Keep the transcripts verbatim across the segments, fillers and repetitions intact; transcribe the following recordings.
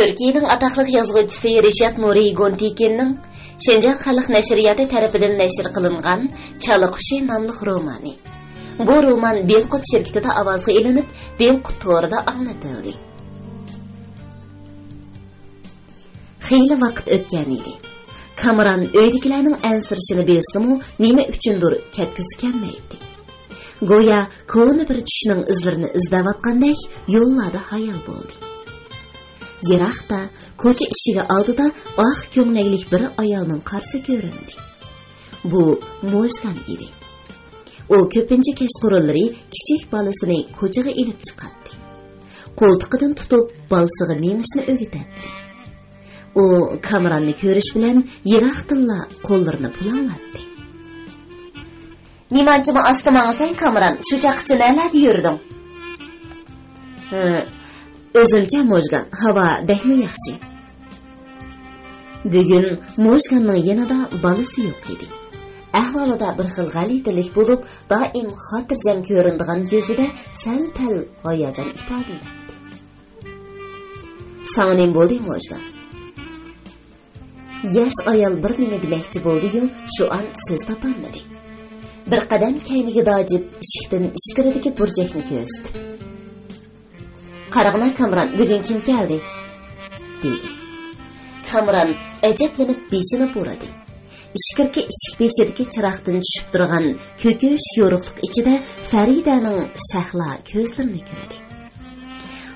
تۈركىيەنىڭ ئاتاقلىق يازغۇچىسى رىشات نۇرى گونتىكىننىڭ شىنجاڭ خەلق نەشرىياتى تەرىپىدىن نەشر قىلىنغان چالا قۇشى ناملىق رومانى. بۇ رومان بىلقۇت شىركىتىدە ئاۋازغا ئېلىنىپ، بىلقۇت تورىدا ئاڭلىتىلدى. خېلى ۋاقىت ئۆتكەن ئىدى. كامران ئۆيدىكىلەرنىڭ ئەنسىرىشىنى بىلسىمۇ، نېمە ئۈچۈندۇر كەتكۈسى كەلمەيتتى. گويا كونا بىر چۈشنىڭ ئىزلىرىنى ئىزدەۋاتقاندەك يوللاردا ھايال بولدى. يىراقتا، كوچا ئىشىكى ئالدىدا ئاق كۆڭلەكلىك بىر ئايالنىڭ قارىسى كۆرۈندى. بۇ موژگان ئىدى. ئۇ كۆپىنچە كەچقۇرۇنلىرى كىچىك بالىسىنى كوچىغا ئېلىپ چىقاتتى. قولتۇقىدىن تۇتۇپ، بالىسىغا مېڭىشنى ئۆگىتەتتى. ئۇ كامراننى كۆرۈش بىلەن يىراقتىنلا قوللىرىنى پۇلاڭلاتتى. نېمانچىمۇ ئاستا ماڭىسەن، كامران؟ شۇ چاغقىچە نەلەردە يۈردۈڭ؟ ھە، ئۆزۈمچە موژگان، ھاۋا بەكمۇ ياخشى. بۈگۈن موژگاننىڭ يېنىدا بالىسى يوق ئىدى. ئەھۋالىدا بىر خىل غەلىتىلىك بولۇپ، دائىم خاتىرجەم كۆرۈنىدىغان يۈزىدە سەل-پەل ھاياجان ئىپادىلەندى. ساڭا نېمە بولدى، موژگان؟ ياش ئايال بىر نېمە دېمەكچى بولدى-يۇ، شۇ ئان سۆز تاپالمىدى. بىر قەدەم كەينىگە داجىپ، ئىشىكتىن ئىچكىرىدىكى بۇرجەكنى كۆرسىتىپ، «قارىغىنا، كامران، بۈگۈن كىم كەلدى؟» دېدى. كامران ئەجەبلىنىپ بېشىنى بۇرىدى. ئىچكىرىكى ئىشىك بېشىدىكى چىراغدىن چۈشۈپ تۇرغان كۆكۈش يورۇقلۇق ئىچىدە فەرىدەنىڭ شەھلا كۆزلىرىنى كۆردى.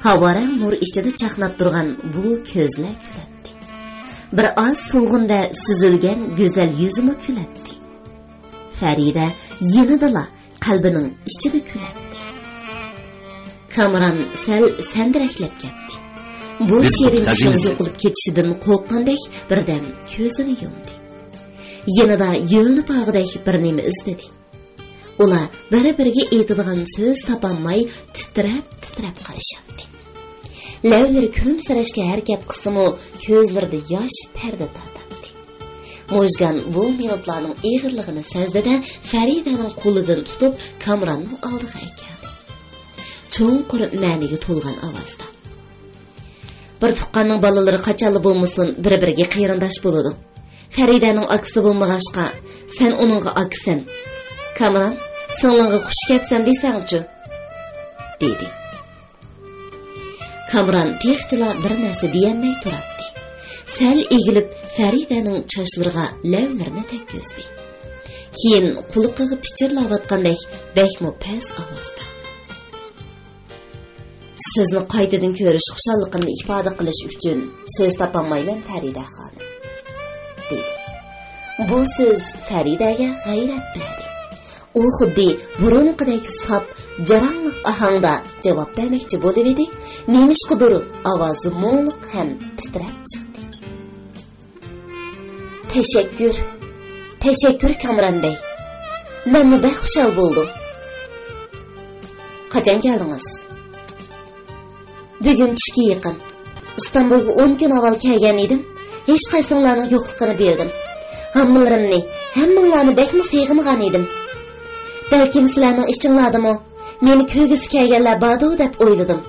ھاۋارەڭ نۇر ئىچىدە چاقناپ تۇرغان بۇ كۆزلەر كۈلەتتى. بىر ئاز سولغۇندا سۈزۈلگەن گۈزەل يۈزىمۇ كۈلەتتى. فەرىدە يېنىدىلا قەلبىنىڭ ئىچىدە كۈلەتتى. كامران سەل سەندىرەكلەپ كەتتى. بۇ شېرىن چۈشنىڭ يوقىلىپ كېتىشىدىن قورققاندەك بىردەم كۆزىنى يۇمدى. يېنىدا يۆلىنىپ بارغۇدەك بىر نېمە ئىزدىدى. ئۇلار بىر-بىرىگە ئېيتىدىغان سۆز تاپالماي تىترەپ-تىترەپ قارىشاتتى. لەۋلىرى كۈلۈمسىرەشكە ھەرىكەت قىلسىمۇ، كۆزلىرىدە ياش پەردە تارتاتتى. موژگان بۇ مىنۇتلارنىڭ ئېغىرلىقىنى سەزدى-دە، فەرىدەنىڭ قولىدىن تۇتۇپ، كامراننىڭ ئالدىغا ئەكەلدى. چوڭقۇر مەنىگە تولغان ئاۋازدا، «بىر تۇغقاننىڭ بالىلىرى قاچانلا بولمىسۇن، بىر-بىرىگە قېرىنداش بولىدۇ. فەرىدەنىڭ ئاكىسى بولمىغاچقا، سەن ئۇنىڭغا ئاكىسەن. كامران، سىڭلىڭغا خۇش كەپسەن دېسەڭچۇ؟» دېدى. كامران تېخىچىلا بىر نەرسە دېيەلمەي تۇراتتى. سەل ئېگىلىپ، فەرىدەنىڭ چاچلىرىغا لەۋلىرىنى تەگكۈزدى. كېيىن قۇلىقىغا پىچىرلاۋاتقاندەك بەكمۇ پەس ئاۋازدا، «سىزنى قايتىدىن كۆرۈش خۇشاللىقىمنى ئىپادە قىلىش ئۈچۈن سۆز تاپالمايمەن، فەرىدە خانىم» دېدى. بۇ سۆز فەرىدەگە غەيرەت بەردى. ئۇ خۇددى بۇرۇنقىدەك ساپ، جاراڭلىق ئاھاڭدا جاۋاب بەرمەكچى بولۇۋىدى، نېمىشقىدۇر ئاۋازى مۇڭلۇق ھەم تىترەپ چىقتى. «تەشەككۈر، تەشەككۈر، كامران بەگ. مەنمۇ بەك خۇشال بولدۇم.» «قاچان كەلدىڭىز؟» «بۈگۈن چۈشكە يېقىن. ئىستانبۇلغا ئون كۈن ئاۋۋال كەلگەن ئىدىم. ھېچقايسىڭلارنىڭ يوقلۇقىنى بىلدىم. ھاممىلىرىمنى، ھەممىڭلارنى بەكمۇ سېغىنغان ئىدىم. بەلكىم سىلەرنىڭ ئىچىڭلاردىمۇ مېنى كۆرگۈسى كەلگەنلەر باردۇ دەپ ئويلىدىم.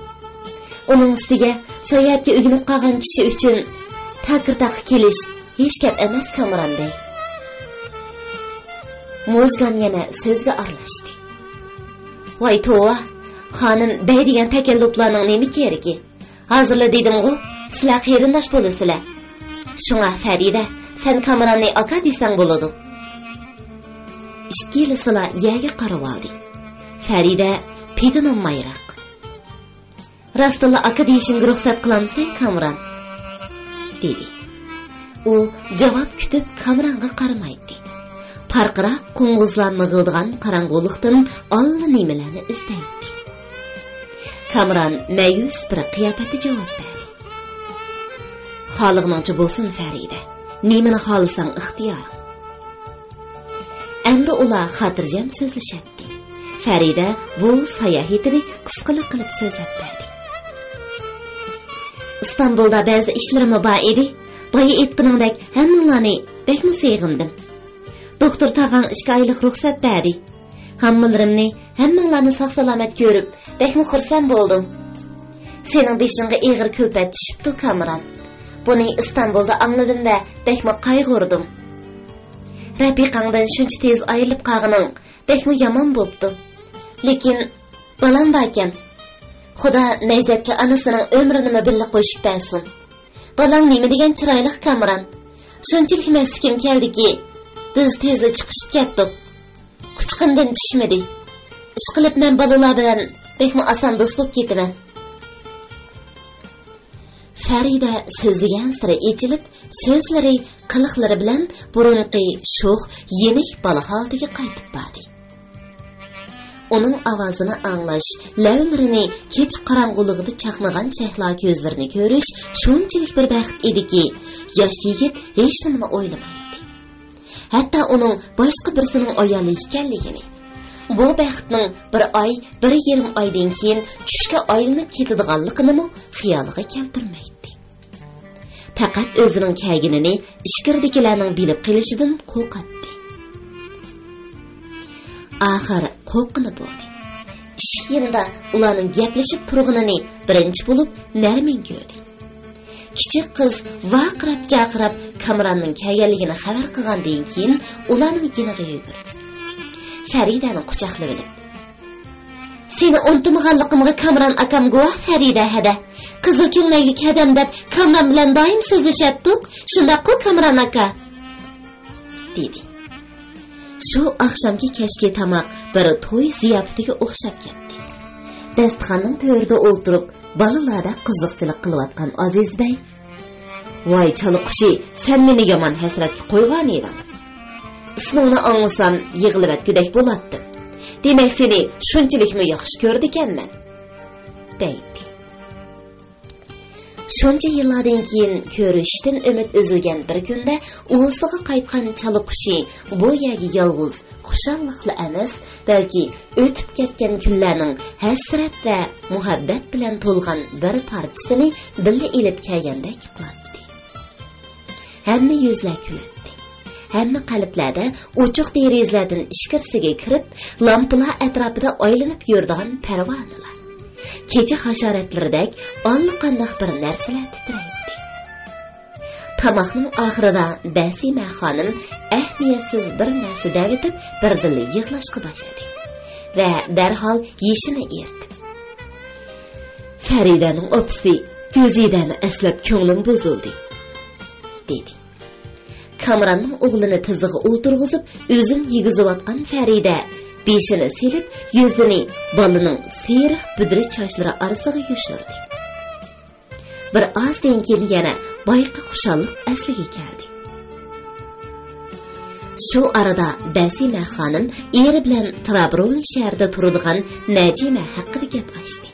ئۇنىڭ ئۈستىگە ساياھەتكە ئۆگىنىپ قالغان كىشى ئۈچۈن تاكىرتاققا كېلىش ھېچ گەپ ئەمەس، كامران بەگ.» موژگان يەنە سۆزگە ئارىلاشتى. «ۋاي توۋا، خانىم بەگ دېگەن تەكەللۇپلارنىڭ نېمە كېرىكى؟ ھازىرلا دېدىمغۇ، سىلەر قېرىنداش بولىسىلەر. شۇڭا، فەرىدە، سەن كامراننى ئاكا دېسەڭ بولىدۇ.» ئىككىلىسىلا يەرگە قارىۋالدى. فەرىدە پېتىنالمايراق، «راستتىنلا ئاكا دېيىشىمگە رۇخسەت قىلامسەن، كامران؟» دېدى. ئۇ جاۋاب كۈتۈپ كامرانغا قارىمايتتى. پارقىراق قوڭغۇزلار مىغىلدىغان قاراڭغۇلۇقتىن ئاللىنېمىلەرنى ئىزدەيتتى. كامران مەيۈس بىر قىياپەتتە جاۋاب بەردى. «خالىغىنىڭچە بولسۇن، فەرىدە. نېمىنى خالىساڭ ئىختىيار.» ئەمدى ئۇلار خاتىرجەم سۆزلىشەتتى. فەرىدە بۇ ساياھىتىنى قىسقىلا قىلىپ سۆزلەپ بەردى. ئىستانبۇلدا بەزى ئىشلىرىممۇ بار ئىدى. بايا ئېيتقىنىڭدەك ھەممىڭلارنى بەكمۇ سېغىندىم. دوختۇر تاغاڭ ئىككى ئايلىق رۇخسەت بەردى. ھاممىلىرىمنى، ھەممىڭلارنى ساق-سالامەت كۆرۈپ، بەكمۇ خۇرسەن بولدۇم. سېنىڭ بېشىڭغا ئېغىر كۈلپەت چۈشۈپتۇ، كامران. بۇنى ئىستانبۇلدا ئاڭلىدىم ۋە بەكمۇ قايغۇردۇم. رەپىقەڭدىن شۇنچە تېز ئايرىلىپ قالغىنىڭ بەكمۇ يامان بوپتۇ. لېكىن بالاڭ باركەن. خۇدا نەجدەتكە ئانىسىنىڭ ئۆمرىنىمۇ بىللە قوشۇپ بەرسۇن. بالاڭ نېمە دېگەن چىرايلىق، كامران. شۇنچىلىك مەستلىكىم كەلدىكى، بىز تېزلا چىقىشىپ كەتتۇق. قۇچىقىمدىن چۈشمىدى. ئىشقىلىپ مەن بالىلار بىلەن بەكمۇ ئاسان دوست بولۇپ كېتىمەن. فەرىدە سۆزلىگەنسېرى ئېچىلىپ، سۆزلىرى، قىلىقلىرى بىلەن بۇرۇنقى شوخ، يېنىك بالا ھالىتىگە قايتىپ باردى. ئۇنىڭ ئاۋازىنى ئاڭلاش، لەۋلىرىنى كېچە قاراڭغۇلۇقىدا چاقنىغان شەھلا كۆزلىرىنى كۆرۈش شۇنچىلىك بىر بەخت ئىدىكى، ياش يىگىت ھېچنېمىنى ئويلىمايتتى. ھەتتا ئۇنىڭ باشقا بىرسىنىڭ ئايالى ئىكەنلىكىنى، بۇ بەختنىڭ بىر ئاي، بىر يېرىم ئايدىن كېيىن چۈشكە ئايلىنىپ كېتىدىغانلىقىنىمۇ خىيالىغا كەلتۈرمەيتتى. پەقەت ئۆزىنىڭ كەلگىنىنى ئىچكىرىدىكىلەرنىڭ بىلىپ قېلىشىدىن قورقاتتى. ئاخىر قورققىنى بولدى. ئىشىك يېنىدا ئۇلارنىڭ گەپلىشىپ تۇرغىنىنى بىرىنچى بولۇپ نەرمىن كۆردى. كىچىك قىز ۋارقىراپ-جارقىراپ كامراننىڭ كەلگەنلىكىنى خەۋەر قىلغاندىن كېيىن، ئۇلارنىڭ يېنىغا يۈگۈردى. فەرىدەنى قۇچاقلىۋېلىپ، سېنى ئۇنتۇمىغانلىقىمغا كامران ئاكام گۇۋاھ، فەرىدە ھەدە. قىزىل كۆڭلەكلىك ھەدەم دەپ كامران بىلەن دائىم سۆزلىشەتتۇق. شۇنداققۇ، كامران ئاكا؟ دېدى. شۇ ئاخشامقى كەچكى تاماق بىر توي زىياپىتىگە ئوخشاپ كەتتى. داستىخاننىڭ تۆرىدە ئولتۇرۇپ، بالىلاردەك قىزىقچىلىق قىلىۋاتقان ئازىز بەگ، ۋاي چالا قۇشى، سەن مېنى يامان ھەسرەتكە قويغان ئىدىڭ. ئىسمىڭنى ئاڭلىسام يىغلىۋەتكۈدەك بولاتتىم. دېمەك، سېنى شۇنچىلىكمۇ ياخشى كۆرىدىكەنمەن، دەيتتى. شۇنچە يىللاردىن كېيىن كۆرۈشۈشتىن ئۈمىد ئۈزۈلگەن بىر كۈندە ئۇۋىسىغا قايتقان چالا قۇشى بۇ يەرگە يالغۇز خۇشاللىقلا ئەمەس، بەلكى ئۆتۈپ كەتكەن كۈنلەرنىڭ ھەسرەت ۋە مۇھەببەت بىلەن تولغان بىر پارچىسىنى بىللە ئېلىپ كەلگەندەك قىلاتتى. ھەممە يۈزلەر كۈلەتتى. ھەممە قەلبلەردە ئوچۇق دېرىزىلەردىن ئىچكىرىسىگە كىرىپ، لامپىلار ئەتراپىدا ئايلىنىپ يۈرىدىغان پەرۋانىلەر، كېچە ھاشاراتلىرىدەك ئاللىقانداق بىر نەرسىلەر تىترەيتتى. تاماقنىڭ ئاخىرىدا بەسىمە خانىم ئەھمىيەتسىز بىر نەرسە دەۋېتىپ، بىردىنلا يىغلاشقا باشلىدى ۋە دەرھال يېشىنى ئېرىتىپ، «فەرىدەنىڭ ئاپىسى گۈزىدەنى ئەسلەپ كۆڭلۈم بۇزۇلدى» دېدى. كامراننىڭ ئوغلىنى تىزىغا ئولتۇرغۇزۇپ، ئۈزۈم يېگۈزۈۋاتقان فەرىدە بېشىنى سېلىپ، يۈزىنى بالىنىڭ سېرىق بۈدرە چاچلىرى ئارىسىغا يوشۇردى. بىر ئازدىن كېيىن يەنە بايىقى خۇشاللىق ئەسلىگە كەلدى. شۇ ئارىدا بەسىمە خانىم ئېرى بىلەن ترابرون شەھىرىدە تۇرىدىغان نەجىمە ھەققىدە گەپ ئاچتى.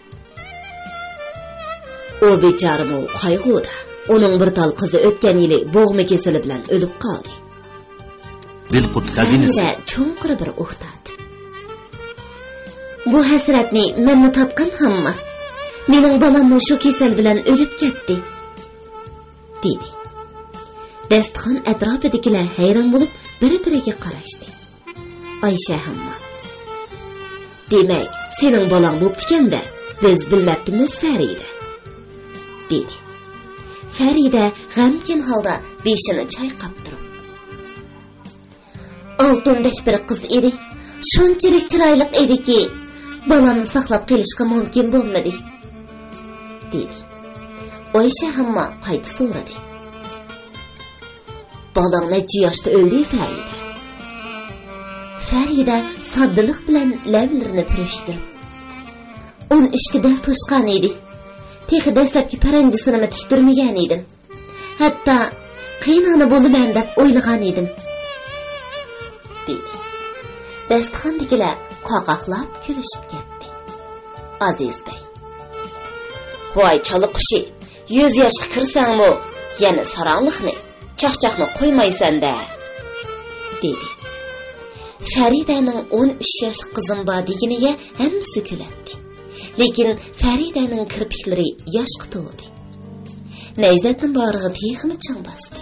ئۇ بىچارىمۇ قايغۇدا. ئۇنىڭ بىر تال قىزى ئۆتكەن يىلى بوغما كېسىلى بىلەن ئۆلۈپ قالدى. بىلقۇت خەزىنىسى. ئەمىرە چوڭقۇر بىر ئۇھ تارتىپ، بۇ ھەسرەتنى مەنمۇ تارتقان ھامما. مېنىڭ بالاممۇ شۇ كېسەل بىلەن ئۆلۈپ كەتتى، دېدى. داستىخان ئەتراپىدىكىلەر ھەيران بولۇپ، بىر-بىرىگە قاراشتى. ئايشە ھامما، دېمەك، سېنىڭ بالاڭ بوپتىكەن-دە، بىز بىلمەپتىمىز، فەرىدە، دېدى. فەرىدە غەمكىن ھالدا بېشىنى چايقاپ تۇرۇپ، ئالتۇندەك بىر قىز ئىدى. شۇنچىلىك چىرايلىق ئىدىكى، بالامنى ساقلاپ قېلىشقا مۇمكىن بولمىدى، دېدى. ئايشە ھامما قايتا سورىدى. بالاڭ نەچچە ياشتا ئۆلدى، فەرىدە؟ فەرىدە ساددىلىق بىلەن لەۋلىرىنى پۈرۈشتۈرۈپ، ئون ئۈچكە دەل توشقان ئىدى. تېخى دەسلەپكى پەرەنجىسىنىمۇ تىكتۈرمىگەن ئىدىم. ھەتتا قېيىنئانا بولىمەن دەپ ئويلىغان ئىدىم، دېدى. داستىخاندىكىلەر قاقاقلاپ كۈلۈشۈپ كەتتى. ئازىز بەگ، ۋاي چالا قۇشى، يۈز ياشقا كىرسەڭمۇ يەنە ساراڭلىقنى، چاقچاقنى قويمايسەن-دە، دېدى. فەرىدەنىڭ ئون ئۈچ ياشلىق قىزىم بار دېگىنىگە ھەممىسى كۈلەتتى. لېكىن فەرىدەنىڭ كىرپىكلىرى ياشقا تولدى. نەجدەتنىڭ باغرىغا تېخىمۇ چىڭ باستى.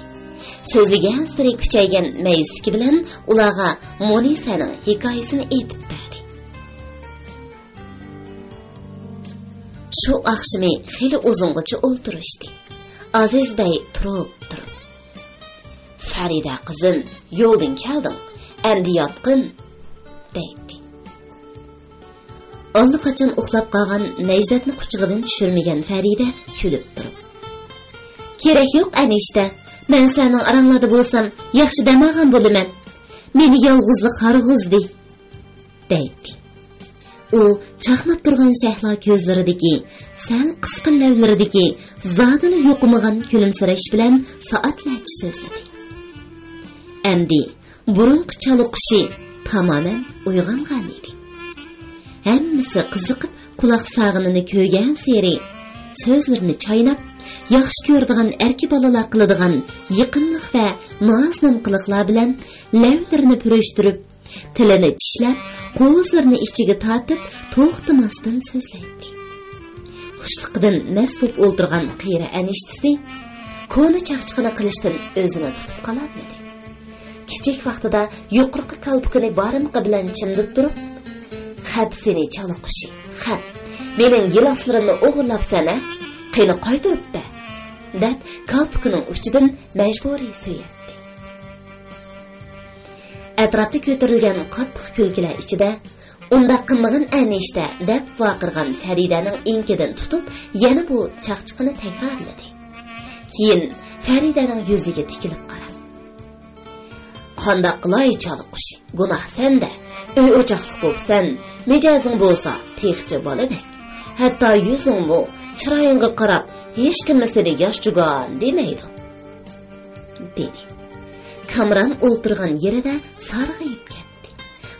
سۆزلىگەنسېرى كۈچەيگەن مەيۈسلۈكى بىلەن ئۇلارغا مۇنىسەنىڭ ھېكايىسىنى ئېيتىپ بەردى. شۇ ئاخشىمى خېلى ئۇزۇنغىچە ئولتۇرۇشتى. ئازىز بەي تۇرۇپ تۇرۇپ، «فەرىدە قىزىم، يولدىن كەلدىڭ، ئەمدى ياتقىن» دەيتتى. ئاللىقاچان ئۇخلاپ قالغان نەجدەتنى قۇچىقىدىن چۈشۈرمىگەن فەرىدە كۈلۈپ تۇرۇپ، «كېرەك يوق، ئەنىشتە. مەن سەنىڭ ئاراڭلاردا بولسام، ياخشى دەم ئالغان بولىمەن. مېنى يالغۇزلۇق ھارغۇزدى» دەيتتى. ئۇ چاقناپ تۇرغان شەھلا كۆزلىرىدىكى، سەل قىسقا لەۋلىرىدىكى زادىلا يوقىمىغان كۈلۈمسىرەش بىلەن سائەتلەرچە سۆزلىدى. ئەمدى بۇرۇنقى چالا قۇشى تامامەن ئويغانغان ئىدى. ھەممىسى قىزىقىپ قۇلاق ساغىنىنى كۆرگەنسېرى سۆزلىرىنى چايناپ، ياخشى كۆرىدىغان ئەركە بالىلار قىلىدىغان يېقىملىق ۋە نازۇنۇن قىلىقلار بىلەن لەۋلىرىنى پۈرۈشتۈرۈپ، تىلىنى چىشلەپ، قوۋۇزلىرىنى ئىچىگە تارتىپ، توختىماستىن سۆزلەيتتى. خۇشلۇقىدىن مەست بولۇپ ئولتۇرغان قېرى ئەنىشتىسى كونا چاقچىقىنى قىلىشتىن ئۆزىنى تۇتۇپ قالالمىدى. كىچىك ۋاقتىدا يۇقىرىقى كالپۇكىنى بارمىقى بىلەن چىمدىپ تۇرۇپ، «خەپ سېنى، چالا قۇشى، خەپ! مېنىڭ گىلاسلىرىمنى ئوغرىلاپسەن ھە؟ قېنى، قايتۇرۇپ بەر!» دەپ، كالپۇكىنىڭ ئۇچىدىن مەجبۇرىي سۆيەتتى. ئەتراپتا كۆتۈرۈلگەن قاتتىق كۈلكىلەر ئىچىدە، «ئۇنداق قىلمىغىن، ئەنىشتە» دەپ ۋارقىرىغان فەرىدەنىڭ ئېڭىكىدىن تۇتۇپ، يەنە بۇ چاقچىقىنى تەكرارلىدى. كېيىن فەرىدەنىڭ يۈزىگە تىكىلىپ قاراپ، «قانداق قىلاي، چالا قۇشى، گۇناھ سەندە. ئۆي-ئوچاقلىق بوپسەن، مىجەزىڭ بولسا تېخىچە بالىدەك. ھەتتا يۈزۈڭمۇ، چىرايىڭغا قاراپ ھېچكىممۇ سېنى ياش جۇگان دېمەيدۇ» دېدى. كامران ئولتۇرغان يېرىدە سارغىيىپ كەتتى.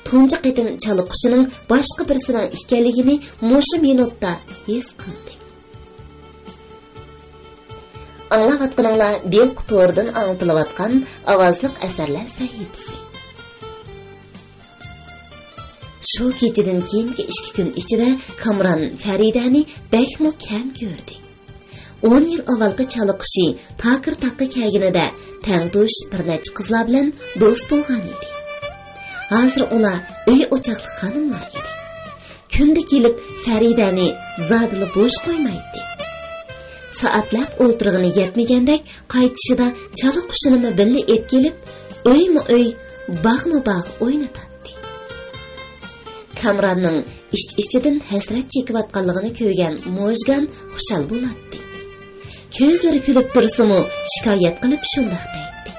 تۇنجى قېتىم چالا قۇشىنىڭ باشقا بىرسىنىڭ ئىكەنلىكىنى مۇشۇ مىنۇتتا ھېس قىلدى. ئاڭلاۋاتقىنىڭلار بىلقۇ تورىدىن ئاڭلىتىلىۋاتقان ئاۋازلىق ئەسەرلەر سەھىپىسى. شۇ كېچىدىن كېيىنكى ئىككى كۈن ئىچىدە كامران فەرىدەنى بەكمۇ كەم كۆردى. ئون يىل ئاۋۋالقى چالا قۇشى تاكىر تاغقا كەلگىنىدە تەڭتۇش بىر نەچچە قىزلار بىلەن دوست بولغان ئىدى. ھازىر ئۇلار ئۆي ئوچاقلىق خانىملار ئىدى. كۈندە كېلىپ فەرىدەنى زادىلا بوش قويمايتتى. سائەتلەپ ئولتۇرغىنى يەتمىگەندەك، قايتىشىدا چالا قۇشىنىمۇ بىللە ئېلىپ كېلىپ، ئۆيمۇ ئۆي، باغمۇ باغ ئوينىتاتتى. كامراننىڭ ئىچ-ئىچىدىن ھەسرەت چېكىۋاتقانلىقىنى كۆرگەن موژگان خۇشال بولاتتى. كۆزلىرى كۈلۈپ تۇرسىمۇ، شىكايەت قىلىپ شۇنداق دەيتتى.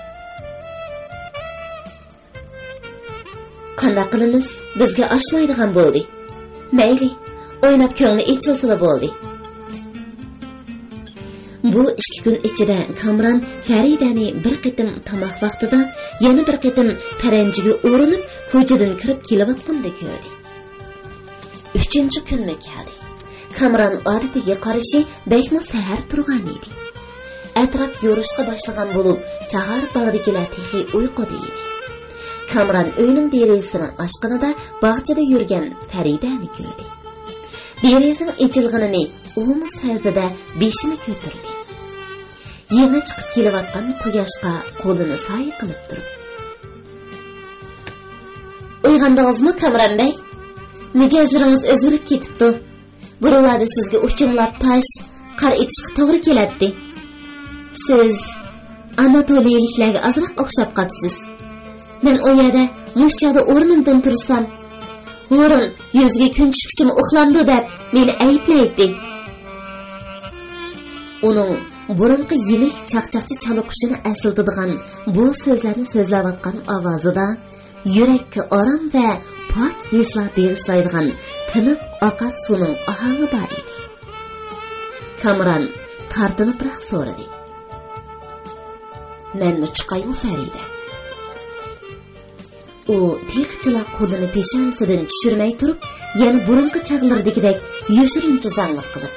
«قانداق قىلىمىز؟ بىزگە ئاشمايدىغان بولدى. مەيلى، ئويناپ كۆڭلى ئېچىلسىلا بولدى.» بۇ ئىككى كۈن ئىچىدە كامران فەرىدەنى بىر قېتىم تاماق ۋاقتىدا، يەنە بىر قېتىم پەرەنجىگە ئۇرۇنۇپ، كوچىدىن كىرىپ كېلىۋاتقاندا كۆردى. ئۈچىنچى كۈنمۇ كەلدى. كامران ئادىتىگە قارىشى بەكمۇ سەھەر تۇرغان ئىدى. ئەتراپ يورۇشقا باشلىغان بولۇپ، چاھار باغدىكىلەر تېخى ئۇيقۇدا ئىدى. كامران ئۆينىڭ دېرىزىسىنىڭ ئاچقىنىدا باغچىدا يۈرگەن پەرىدەنى كۆردى. دېرىزىنىڭ ئېچىلغىنىنى ئۇمۇ سەزدى-دە، بېشىنى كۆتۈردى. يېڭى چىقىپ كېلىۋاتقان قۇياشقا قولىنى سايە قىلىپ تۇرۇپ، «ئويغاندىڭىزمۇ، كامران بەگ؟ مىجەزلىرىڭىز ئۆزگىرىپ كېتىپتۇ. بۇرۇنلاردا سىزگە ئۇچۇملاپ تاش، قار ئېتىشقا توغرا كېلەتتى. سىز ئاناتولىيىلىكلەرگە ئازراق ئوخشاپ قاپسىز. مەن ئۇ يەردە مۇشۇ چاغدا ئورنۇمدىن تۇرسام، ھورۇن يۈزگە كۈن چۈشكىچىمۇ ئۇخلامدۇ دەپ مېنى ئەيىبلەيتتى.» ئۇنىڭ بۇرۇنقى يېنىك چاقچاقچى چالا قۇشىنى ئەسلىتىدىغان بۇ سۆزلەرنى سۆزلەۋاتقان ئاۋازىدا يۈرەككە ئارام ۋە پاك ھېسلار بېغىشلايدىغان تىنىق ئاقار سۇنىڭ ئاھاڭى بار ئىدى. كامران تارتىنىپراق سورىدى: «مەنمۇ چىقايمۇ، فەرىدە؟» ئۇ تېخىچىلا قولىنى پېشانىسىدىن چۈشۈرمەي تۇرۇپ، يەنە بۇرۇنقى چاغلىرىدىكىدەك يوشۇرۇنچە زاڭلىق قىلىپ: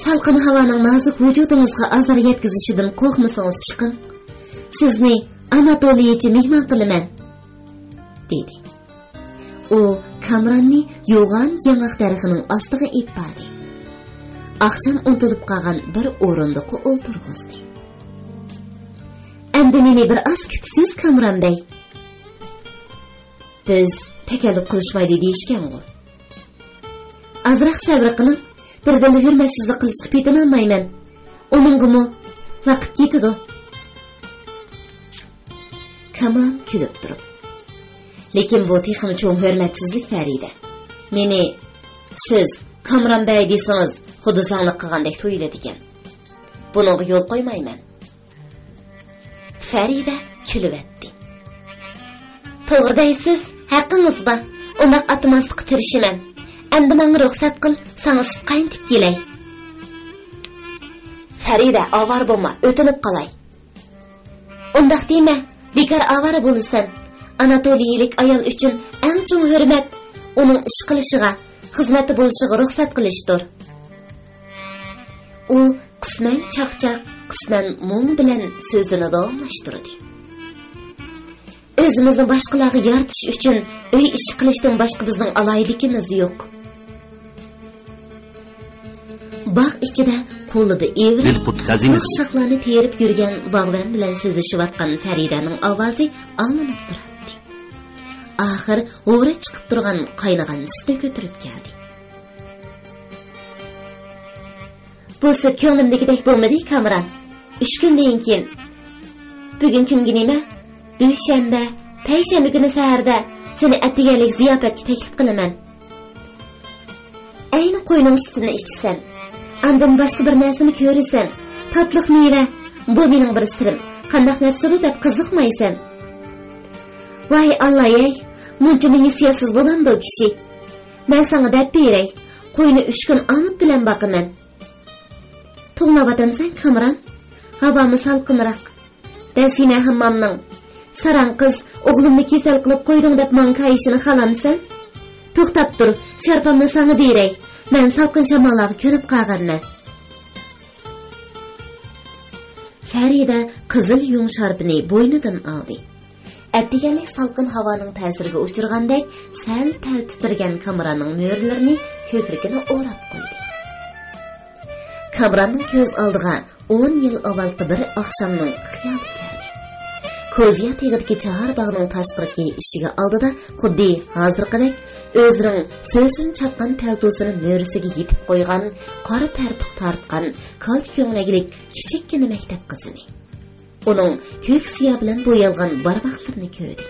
«سالقىن ھاۋانىڭ نازۇك ۋۇجۇدىڭىزغا ئازار يەتكۈزۈشىدىن قورقمىسىڭىز چىقىڭ. سىزنى ئاناتولىيىچە مېھمان قىلىمەن» دېدى. ئۇ كامراننى يوغان ياڭاق دەرىخىنىڭ ئاستىغا ئېلىپ باردى. ئاخشام ئۇنتۇلۇپ قالغان بىر ئورۇندۇققا ئولتۇرغۇزدى. «ئەمدى مېنى بىر ئاز كۈتىسىز، كامران بەگ. بىز تەكەللۇپ قىلىشمايلى دېيىشكەنغۇ.» ئازراق سەۋر قىلىڭ، بىردىنلا ھۆرمەتسىزلىك قىلىشقا پېتىنالمايمەن. ئۇنىڭغىمۇ ۋاقىت كېتىدۇ. كامران كۈلۈپ تۇرۇپ، لېكىن بۇ تېخىمۇ چوڭ ھۆرمەتسىزلىك، فەرىدە. مېنى سىز كامران بەگ دېسىڭىز، خۇددى زاڭلىق قىلغاندەك تۇيۇلىدىكەن. بۇنىڭغا يول قويمايمەن. فەرىدە كۈلۈۋەتتى. توغرا دەيسىز، ھەققىڭىز بار. ئۇنداق ئاتىماسلىققا تىرىشىمەن. ئەمدى ماڭا رۇخسەت قىل، ساڭا سۈت قاينىتىپ كېلەي. فەرىدە، ئاۋارە بولما، ئۆتۈنۈپ قالاي. ئۇنداق دېمە، بىكار ئاۋارە بولىسەن. ئاناتولىيىلىك ئايال ئۈچۈن ئەڭ چوڭ ھۆرمەت ئۇنىڭ ئىش قىلىشىغا، خىزمەتتە بولۇشىغا رۇخسەت قىلىشتۇر. ئۇ قىسمەن چاقچاق، قىسمەن مۇڭ بىلەن سۆزىنى داۋاملاشتۇردى. ئۆزىمىزنى باشقىلارغا يارىتىش ئۈچۈن ئۆي ئىشى قىلىشتىن باشقا بىزنىڭ ئالاھىدىلىكىمىز يوق. باغ ئىچىدە قولىدا ئېۋىرىپ، بىلقۇت خەزىنىسى. بۇ شاخلارنى تېرىپ يۈرگەن باغۋەن بىلەن سۆزلىشىۋاتقان فەرىدەنىڭ ئاۋازى ئاڭلىنىپ تۇراتتى. ئاخىر ھورا چىقىپ تۇرغان قاينىغان سۈتنى كۆتۈرۈپ كەلدى. بۇ سۈت كۆڭلۈمدىكىدەك بولمىدى، كامران. ئۈچ كۈندىن كېيىن. بۈگۈن كۈنگە نېمە؟ دۈشەنبە، پەيشەنبە كۈنى سەھەردە سېنى ئەتىگەنلىك زىياپەتكە تەكلىپ قىلىمەن. ئەينى قوينىڭ سۈتىنى ئىچىسەن. ئاندىن باشقا بىر نەرسىنى كۆرىسەن. تاتلىق مېۋە. بۇ مېنىڭ بىر سىرىم. قانداق نەرسىدۇ دەپ قىزىقمايسەن. ۋاي ئاللاي-ئەي، مۇنچىمۇ ھېسسىياتسىز بولامدۇ كىشى؟ مەن ساڭا دەپ بېرەي، قوينى ئۈچ كۈن ئامۇت بىلەن باقىمەن. توڭلاۋاتامسەن، كامران؟ ھاۋامۇ سالقىنراق. بەسىمە ھاممامنىڭ، ساراڭ قىز، ئوغلۇمنى كېسەل قىلىپ قويدۇڭ دەپ ماڭا كايىشىنى خالامسەن؟ توختاپ تۇر، شارپامنى ساڭا بېرەي. مەن سالقىن شاماللارغا كۆنۈپ قالغانمەن. فەرىدە قىزىل يۇڭ شارپىنى بوينىدىن ئالدى. ئەتىگەنلىك سالقىن ھاۋانىڭ تەسىرىگە ئۇچرىغاندەك، سەل-پەل تىترىگەن كامراننىڭ مۈرىلىرىنى كۆكرىكىنى ئوراپ قويدى. كامراننىڭ كۆز ئالدىغا ئون يىل ئاۋۋالقى بىر ئاخشامنىڭ خىيالى كەلدى. كوزيا تېغىدىكى چاھار باغنىڭ تاشقىرىقى ئىشىكى ئالدىدا خۇددى ھازىرقىدەك ئۆزىنىڭ سۆسۈن چاققان پەلتوسىنى مۈرىسىگە يېپىپ قويغان، قارا پەرتۇق تارتقان، كالتا كۆڭلەكلىك كىچىككىنە مەكتەپ قىزىنى، ئۇنىڭ كۆك سىيا بىلەن بويالغان بارماقلىرىنى كۆردى.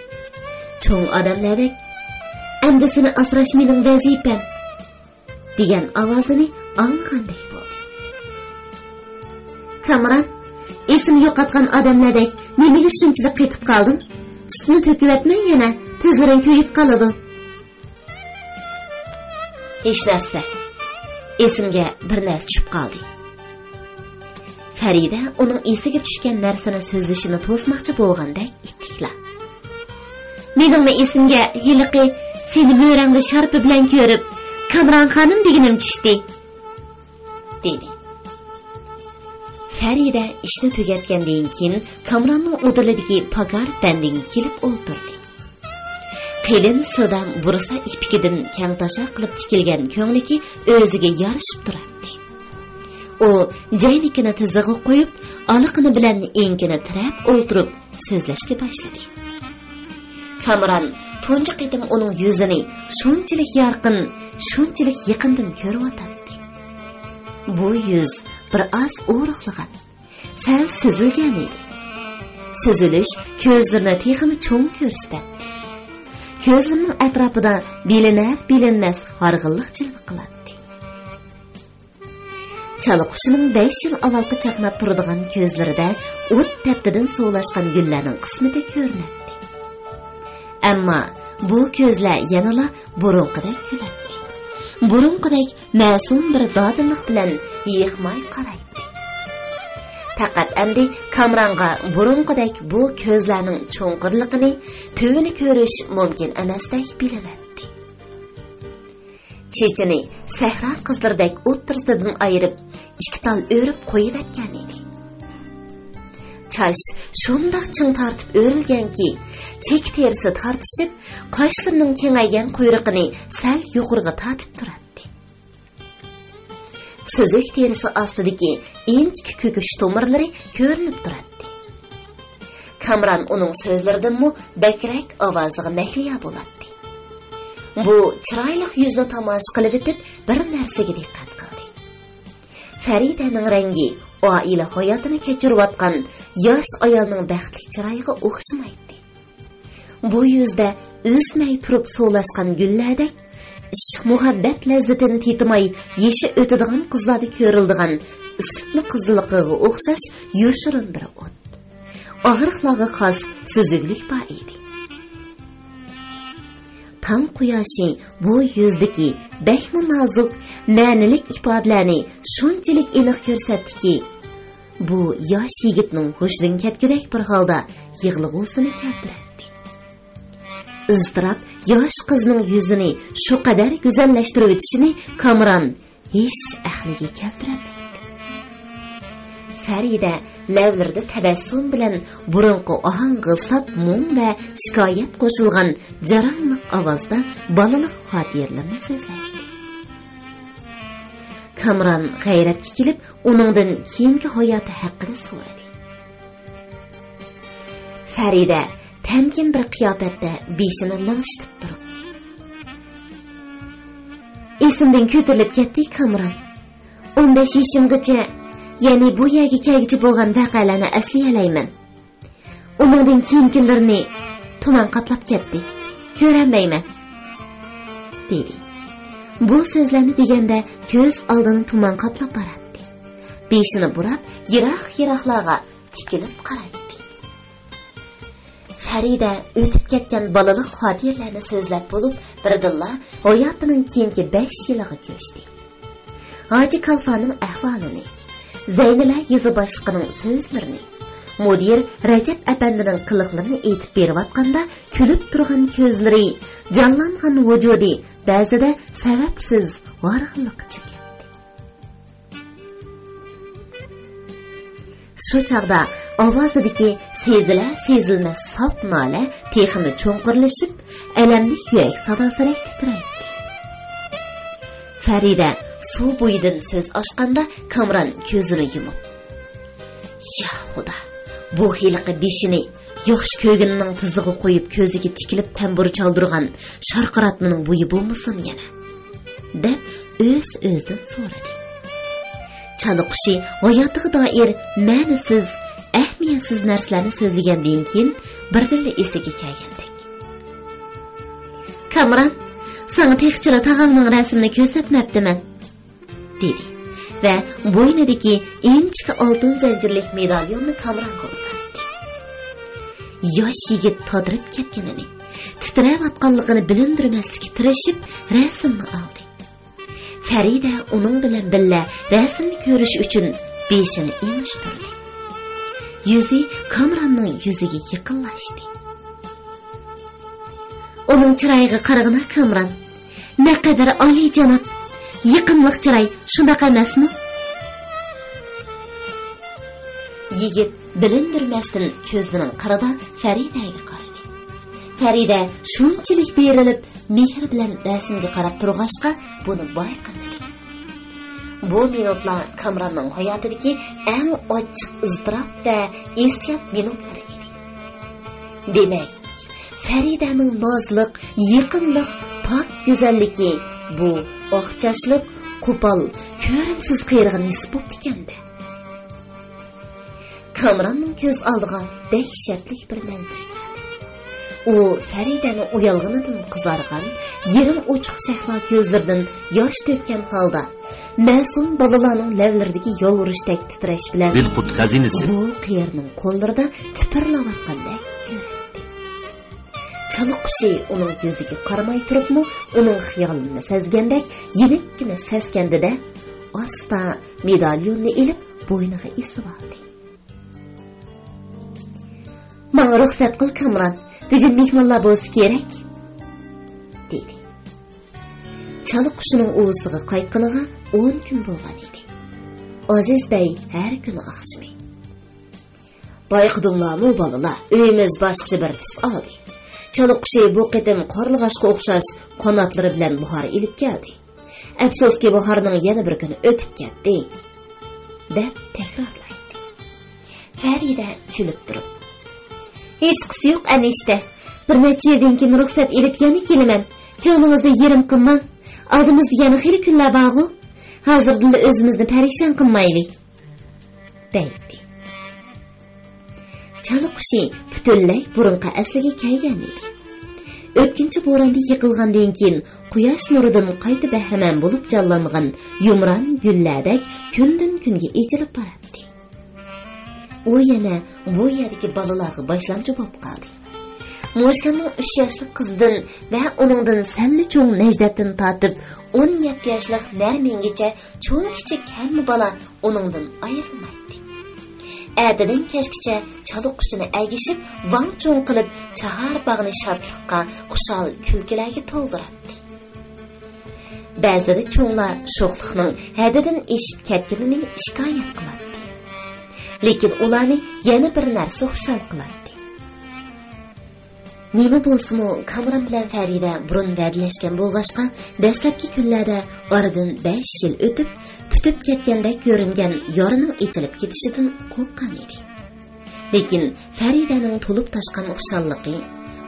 چوڭ ئادەملەردەك، «ئەمدى سېنى ئاسراش مېنىڭ ۋەزىپەم» دېگەن ئاۋازىنى ئاڭلىغاندەك بولدى. «كامران، ئېسىنى يوقاتقان ئادەملەردەك نېمىگە شۇنچىلىك قېتىپ قالدىڭ؟ سۈتنى تۆكۈۋەتمە يەنە، تىزلىرىڭ كۆيۈپ قالىدۇ.» «ھېچنەرسە. ئېسىمگە بىر نەرسە چۈشۈپ قالدى.» فەرىدە ئۇنىڭ ئېسىگە چۈشكەن نەرسىنى سۆزلىشىنى توسماقچى بولغاندەك ئىتتىكلا، «مېنىڭمۇ ئېسىمگە ھېلىقى سېنى مۈرەڭدە شارپا بىلەن كۆرۈپ، كامران خانىم دېگىنىم چۈشتى.» دېدى. فەرىدە ئىشنى تۈگەتكەندىن كېيىن كامراننىڭ ئۇدۇلىدىكى پاكار بەندىگە كېلىپ ئولتۇردى. قېلىن سىدا بۇرسا ئىپىكىدىن كەڭ تاشا قىلىپ تىكىلگەن كۆڭلىكى ئۆزىگە يارىشىپ تۇراتتى. ئۇ جەينىكىنى تىزىغا قويۇپ، ئالىقىنى بىلەن ئېڭىكىنى تىرەپ ئولتۇرۇپ سۆزلەشكە باشلىدى. كامران تۇنجى قېتىم ئۇنىڭ يۈزىنى شۇنچىلىك يارقىن، شۇنچىلىك يېقىندىن كۆرۈۋاتاتتى. بۇ يۈز بىر ئاز ئورۇقلىغان، سەل سۈزۈلگەن ئىدى. سۈزۈلۈش كۆزلىرىنى تېخىمۇ چوڭ كۆرسىتەتتى. كۆزلىرىنىڭ ئەتراپىدا بىلىنەر-بىلىنمەس ھارغىنلىق جىلۋە قىلاتتى. چالا قۇشىنىڭ بەش يىل ئاۋۋالقى چاقناپ تۇرىدىغان كۆزلىرىدە ئوت تەپتىدىن سۇلاشقان گۈللەرنىڭ قىسمىتى كۆرۈنەتتى. ئەمما بۇ كۆزلەر يەنىلا بۇرۇنقىدەك كۈلەتتى. بۇرۇنقىدەك مەسۇم بىر دادىللىق بىلەن يىغماي قارايتتى. پەقەت ئەمدى كامرانغا بۇرۇنقىدەك بۇ كۆزلەرنىڭ چوڭقۇرلۇقىنى، تۈۋىنى كۆرۈش مۇمكىن ئەمەستەك بىلىنەتتى. چېچىنى سەھرا قىزلىرىدەك ئوتتۇرىسىدىن ئايرىپ، ئىككى تال ئۆرۈپ قويۇۋەتكەن ئىدى. چاچ شۇنداق چىڭ تارتىپ ئۆرۈلگەنكى، چېكە تېرىسى تارتىشىپ، قاشلىرىنىڭ كېڭەيگەن قۇيرۇقىنى سەل يۇقىرىغا تارتىپ تۇراتتى. سۈزۈك تېرىسى ئاستىدىكى ئىنچىكە كۆكۈرۈش تومۇرلىرى كۆرۈنۈپ تۇراتتى. كامران ئۇنىڭ سۆزلىرىدىنمۇ بەكرەك ئاۋازىغا مەھلىيا بولاتتى. بۇ چىرايلىق يۈزنى تاماشا قىلىۋېتىپ، بىر نەرسىگە دىققەت قىلدى. فەرىدەنىڭ رەڭگى ئائىلە ھاياتىنى كەچۈرۈۋاتقان ياش ئايالنىڭ بەختلىك چىرايىغا ئوخشىمايتتى. بۇ يۈزدە ئۈزمەي تۇرۇپ سولاشقان گۈللەردەك، ئىشق-مۇھەببەت لەززىتىنى تېتىماي يېشى ئۆتىدىغان قىزلاردا كۆرۈلىدىغان ئىسسىقنى قىزىللىقىغا ئوخشاش يوشۇرۇن بىر ئوت. ئاغرىقلارغا خاس سۈزۈكلۈك بار ئىدى. تاڭ قۇياشى بۇ يۈزدىكى بەكمۇ نازۇك، مەنىلىك ئىپادىلەرنى شۇنچىلىك ئېنىق كۆرسەتتىكى، بۇ ياش يىگىتنىڭ ھوشىدىن كەتكۈدەك بىر ھالدا يىغلىغۇسىنى كەلتۈرەتتى. ئىزتىراپ ياش قىزنىڭ يۈزىنى شۇ قەدەر گۈزەللەشتۈرۈۋېتىشىنى كامران ھېچ ئەقلىگە كەلتۈرەلمەيتتى. فەرىدە لەۋلىرىدە تەبەسسۇم بىلەن بۇرۇنقى ئاھاڭغا ساپ مۇڭ ۋە شىكايەت قوشۇلغان جاراڭلىق ئاۋازدا بالىلىق خاتىرىلىرىنى سۆزلەيتتى. كامران غەيرەتكە كېلىپ، ئۇنىڭدىن كېيىنكى ھاياتى ھەققىدە سورىدى. فەرىدە تەمكىن بىر قىياپەتتە بېشىنى لىڭشىتىپ تۇرۇپ، ئېسىمدىن كۆتۈرۈلۈپ كەتتى، كامران. ئون بەش يېشىمغىچە، يەنى بۇ يەرگە كەلگۈچە بولغان ۋەقەلەرنى ئەسلىيەلەيمەن. ئۇنىڭدىن كېيىنكىلىرىنى تۇمان قاپلاپ كەتتى. كۆرەلمەيمەن، دېدى. بۇ سۆزلەرنى دېگەندە كۆز ئالدىنى تۇمان قاپلاپ باراتتى. بېشىنى بۇراپ، يىراق-يىراقلارغا تىكىلىپ قارايتتى. فەرىدە ئۆتۈپ كەتكەن بالىلىق خاتىرىلەرنى سۆزلەپ بولۇپ، بىردىنلا ھاياتىنىڭ كېيىنكى بەش يىلىغا كۆچتى. ھاجى كالفانىڭ ئەھۋالىنى، زەينىلە يېزا باشلىقىنىڭ سۆزلىرىنى، مۇدىر رەجەپ ئەپەندىنىڭ قىلىقلىرىنى ئېيتىپ بېرىۋاتقاندا، كۈلۈپ تۇرغان كۆزلىرى، جانلانغان ۋۇجۇدى بەزىدە سەۋەبسىز ھارغىنلىققا چۆكەتتى. شۇ چاغدا ئاۋازىدىكى سېزىلە-سېزىلمەس ساپ نالە تېخىمۇ چوڭقۇرلىشىپ، ئەلەملىك يۈرەك ساداسىدەك تىترەيتتى. فەرىدە سۇ بويىدىن سۆز ئاچقاندا، كامران كۆزىنى يۇمۇپ، يا خۇدا، بۇ ھېلىقى بېشىنى ياخشى كۆرگىنىنىڭ تىزىغا قويۇپ، كۆزىگە تىكىلىپ تەمبۇر چالدۇرغان شارقىراتمىنىڭ بويى بولمىسۇن يەنە، دەپ ئۆز-ئۆزىدىن سورىدى. چالا قۇشى ھاياتىغا دائىر مەنىسىز، ئەھمىيەتسىز نەرسىلەرنى سۆزلىگەندىن كېيىن، بىردىنلا ئېسىگە كەلگەندەك، كامران، ساڭا تېخىچىلا تاغاڭنىڭ رەسىمىنى كۆرسەتمەپتىمەن، دېدى ۋە بوينىدىكى ئىنچىكە ئالتۇن زەنجىرلىك مېداليوننى كامرانغا ئۇزاتتى. ياش يىگىت تاتىرىپ كەتكىنىنى، تىترەۋاتقانلىقىنى بىلىندۈرمەسلىككە تىرىشىپ، رەسىمنى ئالدى. فەرىدە ئۇنىڭ بىلەن بىللە رەسىمنى كۆرۈش ئۈچۈن بېشىنى ئېڭىشتۇردى. يۈزى كامراننىڭ يۈزىگە يېقىنلاشتى. ئۇنىڭ چىرايىغا قارىغىنا، كامران. نەقەدەر ئالىيجاناب، يېقىملىق چىراي، شۇنداق ئەمەسمۇ؟ يىگىت بىلىندۈرمەستىن كۆزلىرىنىڭ قىرىدا فەرىدەگە قارىدى. فەرىدە شۇنچىلىك بېرىلىپ، مېھىر بىلەن رەسىمگە قاراپ تۇرغاچقا، بۇنى بايقىمىدى. بۇ مىنۇتلار كامراننىڭ ھاياتىدىكى ئەڭ ئاچچىق ئىزتىراپ ۋە ئېسىياب مىنۇتلىرى ئىدى. دېمەك، فەرىدەنىڭ نازلىق، يېقىملىق، پاك گۈزەللىكى بۇ ئاق چاچلىق، قوپال، كۆرۈمسىز قېرىغا نېسىپ بوپتىكەن-دە. كامراننىڭ كۆز ئالدىغا دەھشەتلىك بىر مەنزىرە كەلدى. ئۇ فەرىدەنى ئۇيالغىنىدىن قىزارغان، يېرىم ئوچۇق شەھلا كۆزلىرىدىن ياش تۆككەن ھالدا، مەسۇم بالىلارنىڭ لەۋلىرىدىكى يالۋۇرۇشتەك تىترەش بىلەن بىلقۇت خەزىنىسى. بۇ قېرىنىڭ قوللىرىدا تىپىرلاۋاتقاندەك كۆرۈندى. چالا قۇشى ئۇنىڭ يۈزىگە قارىماي تۇرۇپمۇ، ئۇنىڭ خىيالىنى سەزگەندەك يېنىككىنە سەسكەندى-دە، ئاستا مېداليوننى ئېلىپ، بوينىغا ئېسىۋالدى. ماڭا رۇخسەت قىل، كامران، بۈگۈن مېھمانلار بولسا كېرەك، دېدى. چالا قۇشىنىڭ ئۇۋىسىغا قايتقىنىغا ئون كۈن بولغان ئىدى. ئازىز بەي ھەر كۈنى ئاخشىمى، بايقىدىڭلارمۇ بالىلار، ئۆيىمىز باشقىچە بىر تۈس ئالدى. چالا قۇشى بۇ قېتىم قارلىغاچقا ئوخشاش قاناتلىرى بىلەن باھار ئېلىپ كەلدى. ئەپسۇسكى، باھارنىڭ يەنە بىر كۈنى ئۆتۈپ كەتتى، دەپ تەكرارلايتتى. فەرىدە كۈلۈپ تۇرۇپ، ھېچقىسى يوق، ئەنىشتە. بىر نەچچە يىلدىن كېيىن رۇخسەت ئېلىپ يەنە كېلىمەن. كۆڭلىڭىزنى يېرىم قىلماڭ. ئالدىمىزدا يەنە خېلى كۈنلەر بارغۇ. ھازىردىنلا ئۆزىمىزنى پەرىشان قىلمايلى، دەيتتى. چالا قۇشى پۈتۈنلەي بۇرۇنقى ئەسلىگە كەلگەن ئىدى. ئۆتكۈنچى بوراندا يىقىلغاندىن كېيىن، قۇياش نۇرىدىن قايتا بەھرىمەن بولۇپ جانلانغان يۇمران گۈللەردەك كۈندىن-كۈنگە ئېچىلىپ باراتتى. ئۇ يەنە بۇ يەردىكى بالىلارغا باشلامچى بولۇپ قالدى. موشكاننىڭ ئۈچ ياشلىق قىزىدىن ۋە ئۇنىڭدىن سەللا چوڭ نەجدەتتىن تارتىپ ئون يەتتە ياشلىق نەرمىنگىچە چوڭ-كىچىك ھەممە بالا ئۇنىڭدىن ئايرىلمايتتى. ئەتىدىن كەچكىچە چالا قۇشىنى ئەگىشىپ، ۋاڭ-چۇڭ قىلىپ، چاھار باغنى شادلىققا، خۇشال كۈلكىلەرگە تولدۇراتتى. بەزىدە چوڭلار شوخلۇقنىڭ ھەددىدىن ئېشىپ كەتكىنىنى شىكايەت قىلاتتى. لېكىن ئۇلارنى يەنە بىر نەرسە خۇشال قىلاتتى. نېمە بولسىمۇ، كامران بىلەن فەرىدە بۇرۇن ۋەدىلەشكەن بولغاچقا، دەسلەپكى كۈنلەردە ئارىدىن بەش يىل ئۆتۈپ، پۈتۈپ كەتكەندەك كۆرۈنگەن يارىنىڭ ئېچىلىپ كېتىشىدىن قورققان ئىدى. لېكىن فەرىدەنىڭ تولۇپ تاشقان خۇشاللىقى،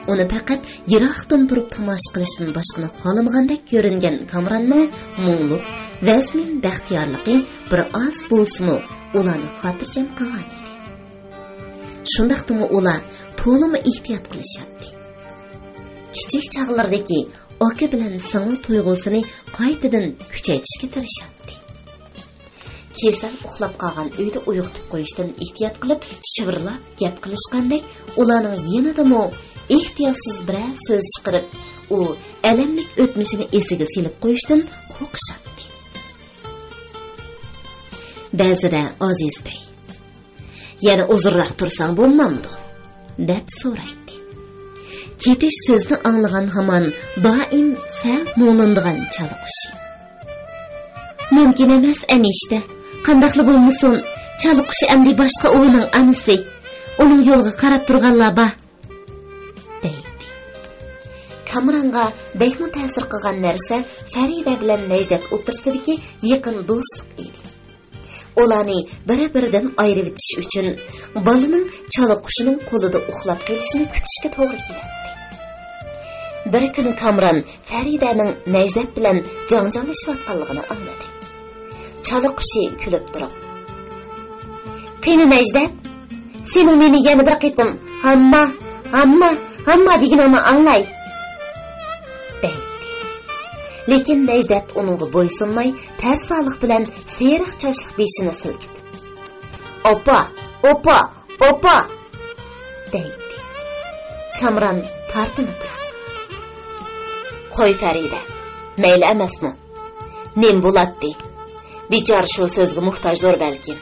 ئۇنى پەقەت يىراقتىن تۇرۇپ تاماشا قىلىشتىن باشقىنى خالىمىغاندەك كۆرۈنگەن كامراننىڭ مۇڭلۇق، ۋەزمىن بەختىيارلىقى بىر ئاز بولسىمۇ ئۇلارنى خاتىرجەم قىلغان ئىدى. شۇنداقتىمۇ ئۇلار تولىمۇ ئېھتىيات قىلىشاتتى. كىچىك چاغلىرىدىكى ئاكا بىلەن سىڭىل تۇيغۇسىنى قايتىدىن كۈچەيتىشكە تىرىشاتتى. كېسەل ئۇخلاپ قالغان ئۆيدە ئويغىتىپ قويۇشتىن ئېھتىيات قىلىپ، شىۋىرلاپ گەپ قىلىشقاندەك، ئۇلارنىڭ يېنىدىمۇ ئېھتىياتسىز بىرەر سۆز چىقىرىپ، ئۇ ئەلەملىك ئۆتمۈشىنى ئېسىگە سېلىپ قويۇشتىن قورقۇشاتتى. بەزىدە ئازىز بەي، «يەنە ئۇزۇنراق تۇرساڭ بولمامدۇ؟» دەپ سورايتتى. كېتىش سۆزىنى ئاڭلىغان ھامان دائىم سەل مۇڭلىنىدىغان چالا قۇشى، «مۇمكىن ئەمەس، ئەنىشتە. قانداقلا بولمىسۇن، چالا قۇشى ئەمدى باشقا ئۇۋىنىڭ ئانىسى. ئۇنىڭ يولىغا قاراپ تۇرغانلار بار.» دەيتتى. كامرانغا بەكمۇ تەسىر قىلغان نەرسە فەرىدە بىلەن نەجدەت ئوتتۇرىسىدىكى يېقىن دوستلۇق ئىدى. ئۇلارنى بىرى-بىرىدىن ئايرىۋېتىش ئۈچۈن بالىنىڭ چالا قۇشىنىڭ قولىدا ئۇخلاپ قېلىشىنى كۈتۈشكە توغرا كېلەتتى. بىر كۈنى كامران فەرىدەنىڭ نەجدەت بىلەن جاڭجاللىشىۋاتقانلىقىنى ئاڭلىدى. چالا قۇشى كۈلۈپ تۇرۇپ، «قېنى نەجدەت، سېنىڭ مېنى يەنە بىر قېتىم ھامما، ھامما، ھامما دېگىنىڭنى ئاڭلاي.» دەيتتى. لېكىن نەجدەت ئۇنىڭغا بويسۇنماي، تەرسالىق بىلەن سېرىق چاچلىق بېشىنى سىلكىدى. «ئاپا، ئاپا، ئاپا!» دەيتتى. كامران تارتىنىپراق، «قوي، فەرىدە، مەيلى ئەمەسمۇ؟ نېمە بولاتتى؟ بىچارە شۇ سۆزگە موھتاجدۇر بەلكىم.»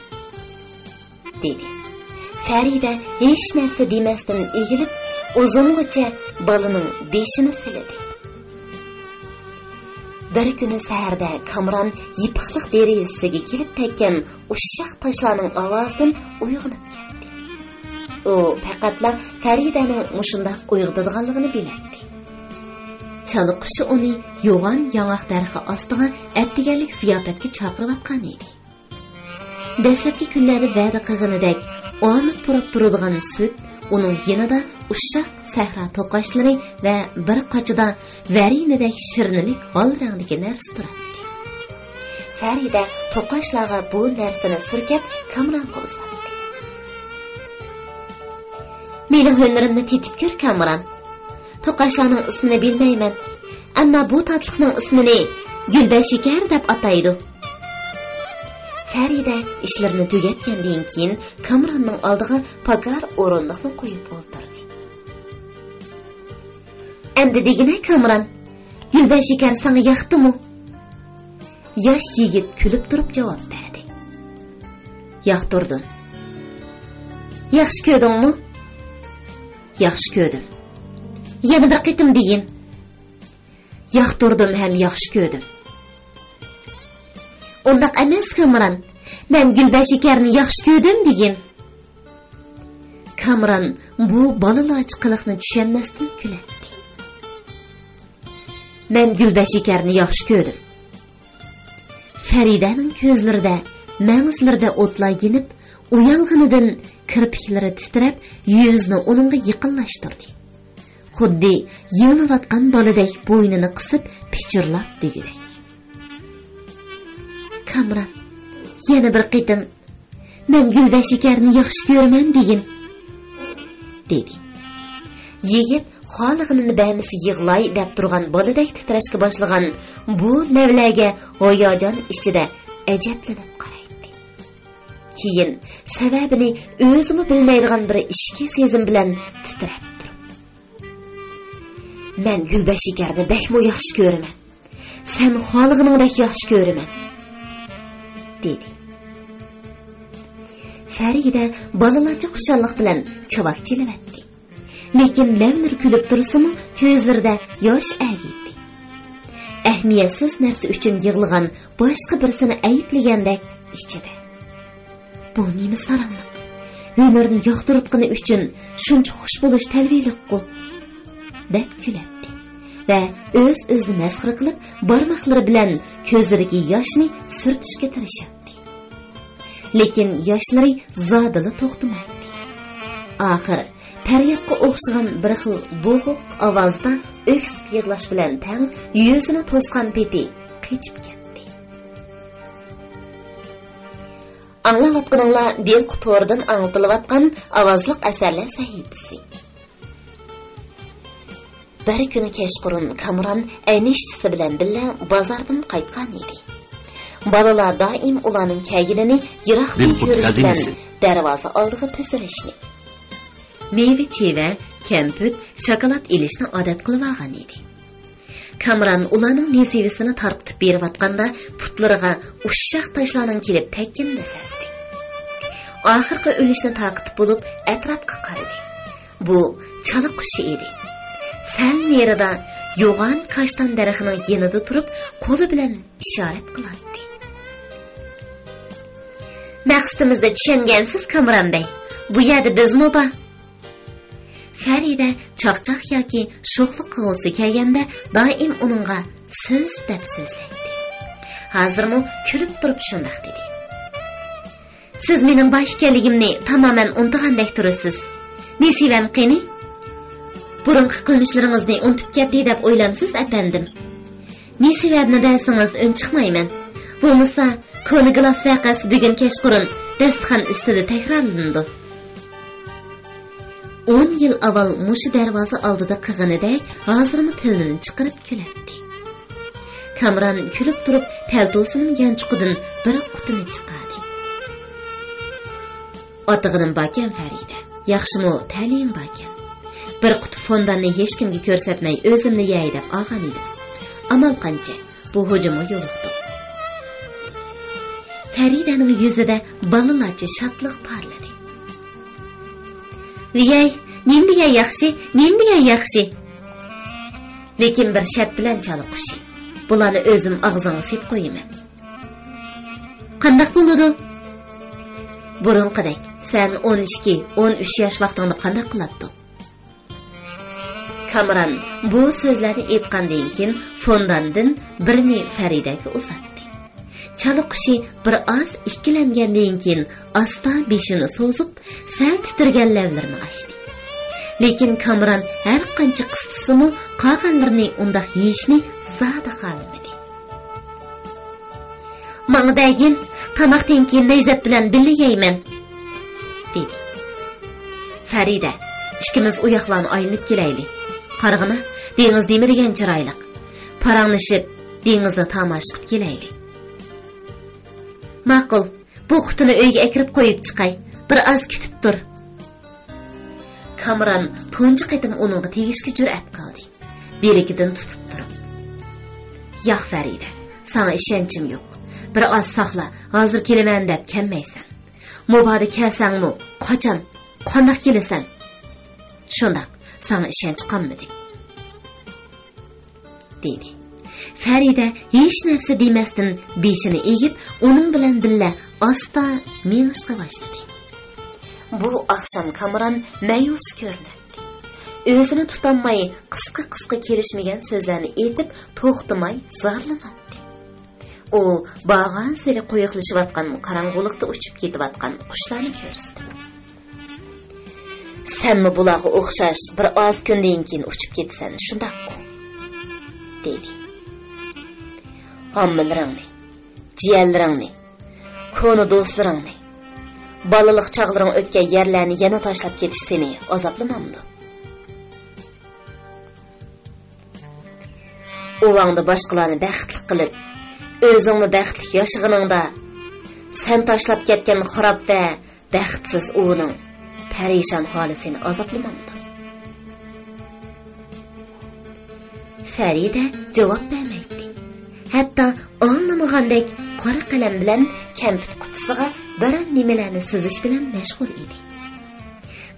دېدى. فەرىدە ھېچ نەرسە دېمەستىن ئېگىلىپ، ئۇزۇنغىچە بالىنىڭ بېشىنى سىلىدى. بىر كۈنى سەھەردە كامران يېپىقلىق دېرىزىسىگە كېلىپ تەگكەن ئۇششاق تاشلارنىڭ ئاۋازىدىن ئويغىنىپ كەتتى. ئۇ پەقەتلا فەرىدەنىڭ مۇشۇنداق ئويغىنىدىغانلىقىنى بىلەتتى. چالا قۇشى ئۇنى يوغان ياڭاق دەرىخى ئاستىغا ئەتىگەنلىك زىياپەتكە چاقىرىۋاتقان ئىدى. دەسلەپكى كۈنلەردە ۋەدە قىلغىنىدەك ئامىدى پۇراپ تۇرىدىغان سۈت ئۇنىڭ يېنىدا ئۇششاق سەھرا توقاچلىرى ۋە بىر قاچىدا ۋەرىنىدەك شىرنىلىك ھال رەڭدىكى نەرسە تۇراتتى. فەرىدە توقاچلارغا بۇ نەرسىنى سۈركەپ كامرانغا ئۇزاتتى. «مېنىڭ ھۈنىرىمنى تېتىپ كۆر، كامران. توقاچلارنىڭ ئىسمىنى بىلمەيمەن، ئەمما بۇ تاتلىقنىڭ ئىسمىنى گۈلبەشىكەر دەپ ئاتايدۇ.» فەرىدە ئىشلىرىنى تۈگەتكەندىن كېيىن كامراننىڭ ئالدىغا پاكار ئورۇندۇقنى قويۇپ ئولتۇردى. «ئەمدى دېگىنە، كامران، گۈلبەشىكەر ساڭا ياقتىمۇ؟» ياش يىگىت كۈلۈپ تۇرۇپ جاۋاب بەردى. «ياقتۇردۇم.» «ياخشى كۆردۈڭمۇ؟» «ياخشى كۆردۈم.» «يەنە بىر قېتىم دېگىن.» «ياقتۇردۇم ھەم ياخشى كۆردۈم.» «ئۇنداق ئەمەس، كامران. مەن گۈلبەشىكەرنى ياخشى كۆردۈم دېگىن.» كامران بۇ بالىلارچە قىلىقنى چۈشەنمەستىن كۈلەتتى. «مەن گۈلبەشىكەرنى ياخشى كۆردۈم.» فەرىدەنىڭ كۆزلىرىدە، مەڭزىلىرىدە ئوتلار يېنىپ، ئۇيالغىنىدىن كىرپىكلىرى تىترەپ، يۈزىنى ئۇنىڭغا يېقىنلاشتۇردى. خۇددى يىغلاۋاتقان بالىدەك بوينىنى قىسىپ پىچىرلاپ دېگۈدەك. كامران، يەنە بىر قېتىم، «مەن گۈلبەشىكەرنى ياخشى كۆرىمەن» دېگىن، دېدى. يىگىت خالىغىنىنى بەرمىسە يىغلاي دەپ تۇرغان بالىدەك تىترەشكە باشلىغان بۇ لەۋلەرگە ھاياجان ئىچىدە ئەجەبلىنىپ قارايتتى. كېيىن سەۋەبىنى ئۆزىمۇ بىلمەيدىغان بىر ئىچكى سېزىم بىلەن تىترەپ تۇرۇپ، «مەن گۈلبەشىكەرنى بەكمۇ ياخشى كۆرىمەن. سەن خالىغىنىڭدەك ياخشى كۆرىمەن» دېدى. فەرىدە بالىلارچە خۇشاللىق بىلەن چاۋاك چېلىۋەتتى. لېكىن لەۋلىرى كۈلۈپ تۇرسىمۇ، كۆزلىرىدە ياش ئەگىيتتى. ئەھمىيەتسىز نەرسە ئۈچۈن يىغلىغان باشقا بىرسىنى ئەيىبلىگەندەك ئىچىدە، «بۇ نېمە ساراڭلىق؟ ھۈنەرنى ياقتۇرۇتقىنى ئۈچۈن شۇنچە خۇش بولۇش تەلۋىلىققۇ» دەپ كۈلەتتى ۋە ئۆز-ئۆزىنى مەسخىرە قىلىپ، بارماقلىرى بىلەن كۆزلىرىدىكى ياشنى سۈرتۈشكە تىرىشاتتى. لېكىن ياشلىرى زادىلا توختىمايتتى. ئاخىر پەريادقا ئوخشىغان بىر خىل بوغۇق ئاۋازدا ئۆكسۈپ يىغلاش بىلەن تەڭ يۈزىنى توسقان پېتى قېچىپ كەتتى. ئاڭلاۋاتقىنىڭلار دىلقۇ تورىدىن ئاڭلىتىلىۋاتقان ئاۋازلىق ئەسەرلەر سەھىپىسى. بىر كۈنى كەچقۇرۇن كامران ئەينەكچىسى بىلەن بىللە بازاردىن قايتقان ئىدى. بالىلار دائىم ئۇلارنىڭ كەلگىنىنى يىراقتىن كۆرۈش بىلەن دەرۋازا ئالدىغا تىزىلىشنى، مېۋە-چېۋە، كەمپۈت، شاكىلات ئېلىشنى ئادەت قىلىۋالغان ئىدى. كامران ئۇلارنىڭ نېسىۋىسىنى تارقىتىپ بېرىۋاتقاندا، پۇتلىرىغا ئۇششاق تاشلارنىڭ كېلىپ تەگكىنىنى سەزدى. ئاخىرقى ئۈلۈشنى تارقىتىپ بولۇپ، ئەتراپقا قارىدى. بۇ چالا قۇشى ئىدى. سەل نېرىدا يوغان كاشتان دەرىخىنىڭ يېنىدا تۇرۇپ، قولى بىلەن ئىشارەت قىلاتتى. مەقسىتىمىزنى چۈشەنگەنسىز، كامران بەگ. بۇ يەردە بىزمۇ بار. فەرىدە چاقچاق ياكى شوخلۇق قىلغۇسى كەلگەندە، دائىم ئۇنىڭغا سىز دەپ سۆزلەيتتى. ھازىرمۇ كۈلۈپ تۇرۇپ شۇنداق دېدى. سىز مېنىڭ بار ئىكەنلىكىمنى تامامەن ئۇنتۇغاندەك تۇرىسىز. نېسىۋەم قېنى؟ بۇرۇنقى قىلمىشلىرىڭىزنى ئۇنتۇپ كەتتى دەپ ئويلامسىز، ئەپەندىم؟ نېسىۋەمنى بەرسىڭىز ئۈنچىقمايمەن. بولمىسا، كونا گىلاس ۋەقەسى بۈگۈن كەچقۇرۇن داستىخان ئۈستىدە تەكرارلىنىدۇ. ئون يىل ئاۋۋال مۇشۇ دەرۋازا ئالدىدا قىلغىنىدەك، ھازىرمۇ تىلىنى چىقىرىپ كۈلەتتى. كامران كۈلۈپ تۇرۇپ، پەلتوسىنىڭ يانچۇقىدىن بىر قۇتىنى چىقاردى. ئاتىغىنىم باركەن، فەرىدە. ياخشىمۇ، تەلىيىڭ باركەن. بىر قۇتا فونداننى ھېچكىمگە كۆرسەتمەي، ئۆزۈملا يەي دەپ ئالغان ئىدىم. ئامال قانچە، بۇ ھۇجۇمغا يولۇقتۇق. فەرىدەنىڭ يۈزىدە بالىلارچە شادلىق پارلىدى. ۋىيەي، نېمە دېگەن ياخشى، نېمە دېگەن ياخشى! لېكىن بىر شەرت بىلەن، چالا قۇشى. بۇلارنى ئۆزۈم ئاغزىڭغا سېلىپ قويىمەن. قانداق بولىدۇ؟ بۇرۇنقىدەك، سەن ئون ئىككى، ئون ئۈچ ياش ۋاقتىڭدا قانداق قىلاتتىڭ؟ كامران بۇ سۆزلەرنى ئېيتقاندىن كېيىن، فونداندىن بىرنى فەرىدەگە ئۇزاتتى. چالا قۇشى بىر ئاز ئىككىلەنگەندىن كېيىن، ئاستا بېشىنى سوزۇپ، سەل تىترىگەن لەۋلىرىنى ئاچتى. لېكىن كامران ھەر قانچە قىستىسىمۇ، قالغانلىرىنى ئۇنداق يېيىشنى زادى خالىمىدى. ماڭا بەرگىن، تاماقتىن كېيىن نەيزەت بىلەن بىللە يەيمەن، دېدى. فەرىدە، ئىككىمىز ئۇ ياقلارنى ئايلىنىپ كېلەيلى. قارىغىنا، دېڭىز نېمە دېگەن چىرايلىق. پاراڭلىشىپ، دېڭىزنى تاماشا قىلىپ كېلەيلى. ماقۇل، بۇ قۇتىنى ئۆيگە ئەكىرىپ قويۇپ چىقاي. بىر ئاز كۈتۈپ تۇر. كامران تۇنجى قېتىم ئۇنىڭغا تېگىشكە جۈرئەت قىلدى. بىلىكىدىن تۇتۇپ تۇرۇپ، ياق، فەرىدە، ساڭا ئىشەنچىم يوق. بىر ئاز ساقلا، ھازىر كېلىمەن دەپ كەلمەيسەن. مۇبادا كەلسەڭمۇ، قاچان، قانداق كېلىسەن؟ شۇنداق، ساڭا ئىشەنچ قالمىدى، دېدى. فەرىدە ھېچ نەرسە دېمەستىن بېشىنى ئېگىپ، ئۇنىڭ بىلەن بىللە ئاستا مېڭىشقا باشلىدى. بۇ ئاخشام كامران مەيۈس كۆرۈنەتتى. ئۆزىنى تۇتالماي، قىسقا-قىسقا كېلىشمىگەن سۆزلەرنى ئېيتىپ، توختىماي زارلىناتتى. ئۇ بارغانسېرى قويۇقلىشىۋاتقان قاراڭغۇلۇقتا ئۇچۇپ كېتىۋاتقان قۇشلارنى كۆرسىتىپ، سەنمۇ بۇلارغا ئوخشاش بىر ئاز كۈندىن كېيىن ئۇچۇپ كېتىسەن، شۇنداققۇ؟» دېدى. «ھاممىلىرىڭنى، جىيەنلىرىڭنى، كونا دوستلىرىڭنى، بالىلىق چاغلىرىڭ ئۆتكەن يەرلەرنى يەنە تاشلاپ كېتىش سېنى ئازابلىمامدۇ؟ ئۇۋاڭدا باشقىلارنى بەختلىك قىلىپ، ئۆزۈڭمۇ بەختلىك ياشىغىنىڭدا، سەن تاشلاپ كەتكەن خاراب ۋە بەختسىز ئۇۋىنىڭ پەرىشان ھالى سېنى ئازابلىمامدۇ؟» فەرىدە جاۋاب بەرمەيتتى. ھەتتا ئاڭلىمىغاندەك قارا قەلەم بىلەن كەمپۈت قۇتىسىغا بىر نېمىلەرنى سىزىش بىلەن مەشغۇل ئىدى.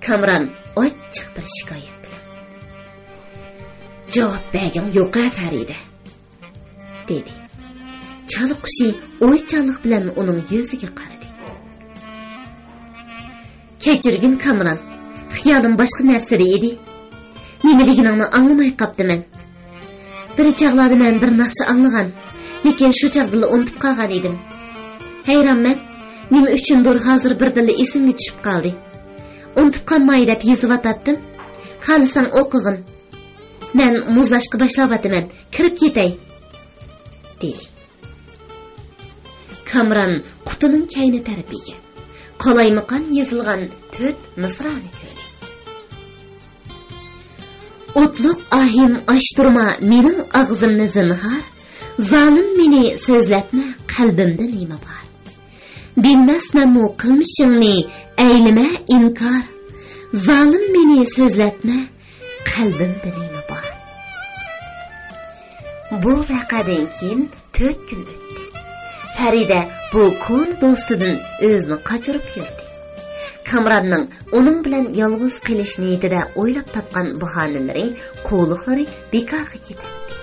كامران ئاچچىق بىر شىكايەت بىلەن: «جاۋاب بەرگىڭ يوق-ھە، فەرىدە؟» دېدى. چالا قۇشى ئويچانلىق بىلەن ئۇنىڭ يۈزىگە قارىدى. «كەچۈرگىن، كامران، خىيالىم باشقا نەرسىدە ئىدى. نېمە دېگىنىڭنى ئاڭلىماي قاپتىمەن. بىر چاغلاردا مەن بىر ناخشا ئاڭلىغان، لېكىن شۇ چاغدىلا ئۇنتۇپ قالغان ئىدىم. ھەيرانمەن، نېمە ئۈچۈندۇر ھازىر بىردىنلا ئېسىمگە چۈشۈپ قالدى. ئۇنتۇپ قالماي دەپ يېزىۋاتاتتىم. خالىساڭ ئوقۇغىن. مەن مۇزلاشقا باشلاۋاتىمەن، كىرىپ كېتەي،» دېدى. كامران قۇتىنىڭ كەينى تەرىپىگە قالايمىقان يېزىلغان تۆت مىسرانى كۆردى. «ئوتلۇق ئاھىم ئاچتۇرما مېنىڭ ئاغزىمنى زىنھار، زالىم مېنى سۆزلەتمە، قەلبىمدە نېمە بار؟ بىلمەسمەنمۇ قىلمىشىڭنى، ئەيلىمە ئىنكار، زالىم مېنى سۆزلەتمە، قەلبىمدە نېمە بار؟» بۇ ۋەقەدىن كېيىن تۆت كۈن ئۆتتى. فەرىدە بۇ كونا دوستىدىن ئۆزىنى قاچۇرۇپ يۈردى. كامراننىڭ ئۇنىڭ بىلەن يالغۇز قېلىش نىيىتىدە ئويلاپ تاپقان باھانىلىرى، قۇلۇقلىرى بىكارغا كېتەتتى.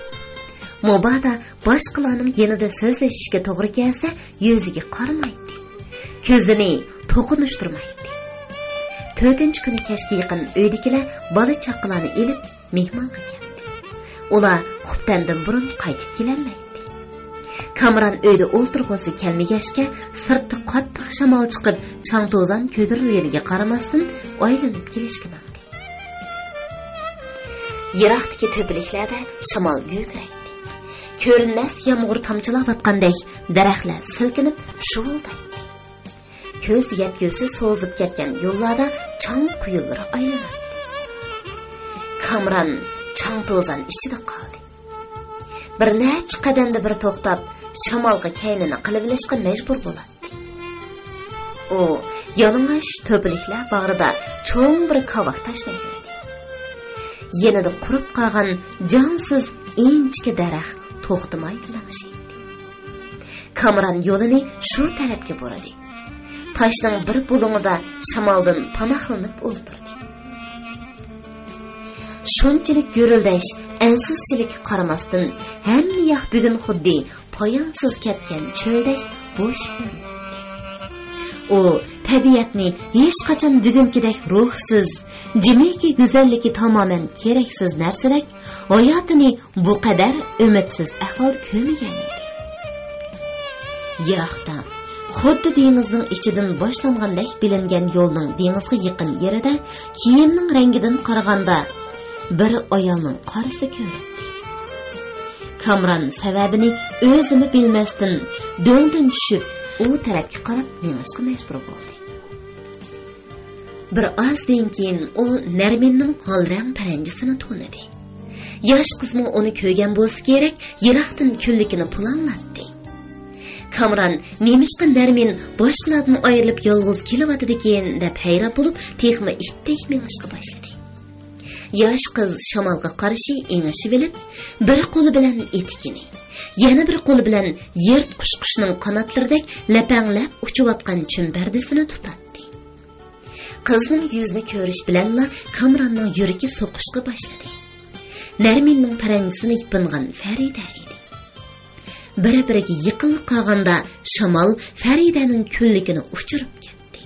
مۇبادا باشقىلارنىڭ يېنىدا سۆزلىشىشكە توغرا كەلسە، يۈزىگە قارىمايتتى. كۆزىنى توقۇنۇشتۇرمايتتى. تۆتىنچى كۈنى كەچكە يېقىن ئۆيدىكىلەر بالا-چاقىلارنى ئېلىپ مېھمانغا كەلدى. ئۇلار خۇپتەندىن بۇرۇن قايتىپ كېلەلمەيتتى. كامران ئۆيدە ئولتۇرغۇسى كەلمىگەچكە، سىرتتا قاتتىق شامال چىقىپ، چاڭ-توزان كۆتۈرۈلگىنىگە قارىماستىن، ئايلىنىپ كېلىشكە ماڭدى. يىراقتىكى تۆپىلىكلەردە شامال گۈركىرەيتتى. كۆرۈنمەس يامغۇر تامچىلاۋاتقاندەك دەرەخلەر سىلكىنىپ شۇۋۇلدايتتى. كۆز يەتكۈسىز سوزۇپ كەتكەن يوللاردا چاڭ قۇيۇنلىرى ئايلىناتتى. كامران چاڭ-توزان ئىچىدە قالدى. بىر نەچچە قەدەمدە بىر توختاپ، شامالغا كەينىنى قىلىۋېلىشقا مەجبۇر بولاتتى. ئۇ يالىڭاچ تۆپىلىكلەر باغرىدا چوڭ بىر كاۋاك تاشنى كۆردى. يېنىدا قۇرۇپ قالغان جانسىز ئىنچىكە دەرەخ توختىماي لىڭشىيتتى. كامران يولىنى شۇ تەرەپكە بۇرىدى. تاشنىڭ بىر بۇلۇڭىدا شامالدىن پاناھلىنىپ ئولتۇردى. شۇنچىلىك گۈرۈلدەش، ئەنسىزچىلىككە قارىماستىن، ھەممە ياق بۈگۈن خۇددى پايانسىز كەتكەن چۆلدەك بوش كۆرۈنەتتى. ئۇ تەبىئەتنى ھېچقاچان بۈگۈنكىدەك روھسىز، جىمىكى گۈزەللىكى تامامەن كېرەكسىز نەرسىدەك، ھاياتىنى بۇ قەدەر ئۈمىدسىز ئەھۋالدا كۆرمىگەن ئىدى. يىراقتا، خۇددى دېڭىزنىڭ ئىچىدىن باشلانغاندەك بىلىنگەن يولنىڭ دېڭىزغا يېقىن يېرىدە كىيىمنىڭ رەڭگىدىن قارىغاندا بىر ئايالنىڭ قارىسى كۆرۈندى. كامران سەۋەبىنى ئۆزىمۇ بىلمەستىن، دۆڭدىن چۈشۈپ، ئۇ تەرەپكە قاراپ مېڭىشقا مەجبۇر بولدى. بىر ئازدىن كېيىن ئۇ نەرمىننىڭ ھال رەڭ پەرەنجىسىنى تونۇدى. ياش قىزمۇ ئۇنى كۆرگەن بولسا كېرەك، يىراقتىن كۈنلۈكىنى پۇلانلاتتى. كامران نېمىشقا نەرمىن باشقىلاردىن ئايرىلىپ يالغۇز كېلىۋاتىدىكىن دەپ ھەيران بولۇپ، تېخىمۇ ئىتتەك مېڭىشقا باشلىدى. ياش قىز شامالغا قارشى ئېڭىشىۋېلىپ، بىر قولى بىلەن ئېتىكىنى، يەنە بىر قولى بىلەن يىرتقۇچ قۇشنىڭ قاناتلىرىدەك لەپەڭلەپ ئۇچۇۋاتقان چۈمپەردىسىنى تۇتاتتى. قىزنىڭ يۈزىنى كۆرۈش بىلەنلا كامراننىڭ يۈرىكى سوقۇشقا باشلىدى. نەرمىننىڭ پەرەنجىسىنى يېپىنغان فەرىدە ئىدى. بىر-بىرىگە يېقىنلا قالغاندا شامال فەرىدەنىڭ كۈنلۈكىنى ئۇچۇرۇپ كەتتى.